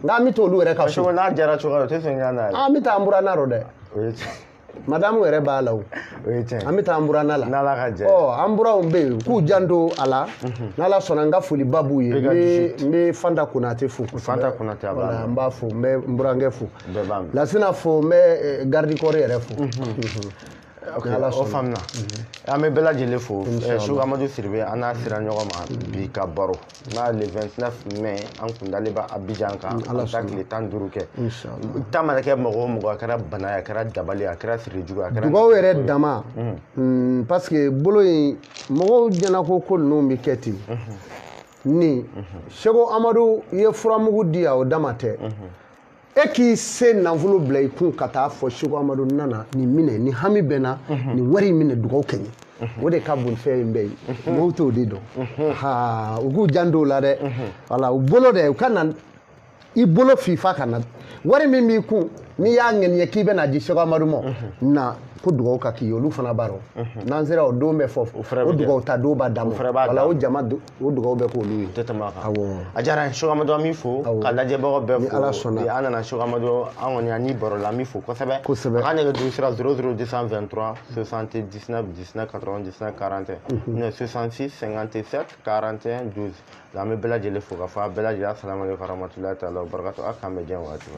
nka an bɛ t'olu yɛrɛ ka so
n'a diyara cogoya o tɛ sɔn ka na yɛrɛ
an bɛ taa n buranna rɔ dɛ
o ye tiɲɛ
madamu yɛrɛ b'a la o
o ye tiɲɛ
an bɛ taa an buranna la
n'Ala ka jɛ
an buranw bɛ yen k'u janto a la n'Ala sɔnna n ka foliba b'u ye n bɛ Fanta Konate fo
Fanta Konate a b'a la
n b'a fo n bɛ n burankɛ fo
bɛɛ b'a mɛn
Lasina fo n bɛ garde corps yɛrɛ fo
o faamuna an bɛ bɛɛ lajɛlen fo Seko Amadu Sidibe an n'a sera ɲɔgɔn ma bi ka baro n'a le 29 mai an kun dalen bɛ Abidjan kan an bɛ taa tile 15 kɛ ta mana kɛ mɔgɔ o mɔgɔ a kɛra bana ye a kɛra dabali ye a kɛra sirijugu a kɛra
dugawu yɛrɛ dama parce que bolo in mɔgɔw ɲɛna ko ninnu bɛ kɛ ten ni Seko Amadu ye furamugu di yan o dama tɛ e k'i se nafolo bila i kun ka taa fɔ Seko Amadu nana nin minɛ nin hami bɛ na nin wari in minɛ dugawu kɛ n ye o de ka bon fɛn in bɛɛ ye mɔgɔw t'o de dɔn u k'u janto o la dɛ wala u bolo dɛ u ka na i bolo fifa ka na wari min b'i kun n'i y'a ŋaniya k'i bɛna di Seko Amadu ma na ko dugawu ka k'i ye olu fana b'a dɔn n'an sera o don bɛ fɔ o dugawu ta don b'a d'a ma wala o jama o dugawu bɛ k'olu ye
tɛ tɛmɛ a kan a diyara n ye Seko Amadu an b'i fo ka lajɛbagaw bɛɛ fo
ni Ala sɔnna
an nana Seko Amadu an kɔni an ni baro la an b'i fo kosɛbɛ
kosɛbɛ
a ka nɛgɛjuru sira 00 223 79 19 99 41 66 57 41 12 an bɛ bɛɛ lajɛlen fo ka fɔ a bɛɛ lajɛlen asalaamaaleykum warahmatulahi taala wabarakatuh a k'an bɛn diɲɛ waati.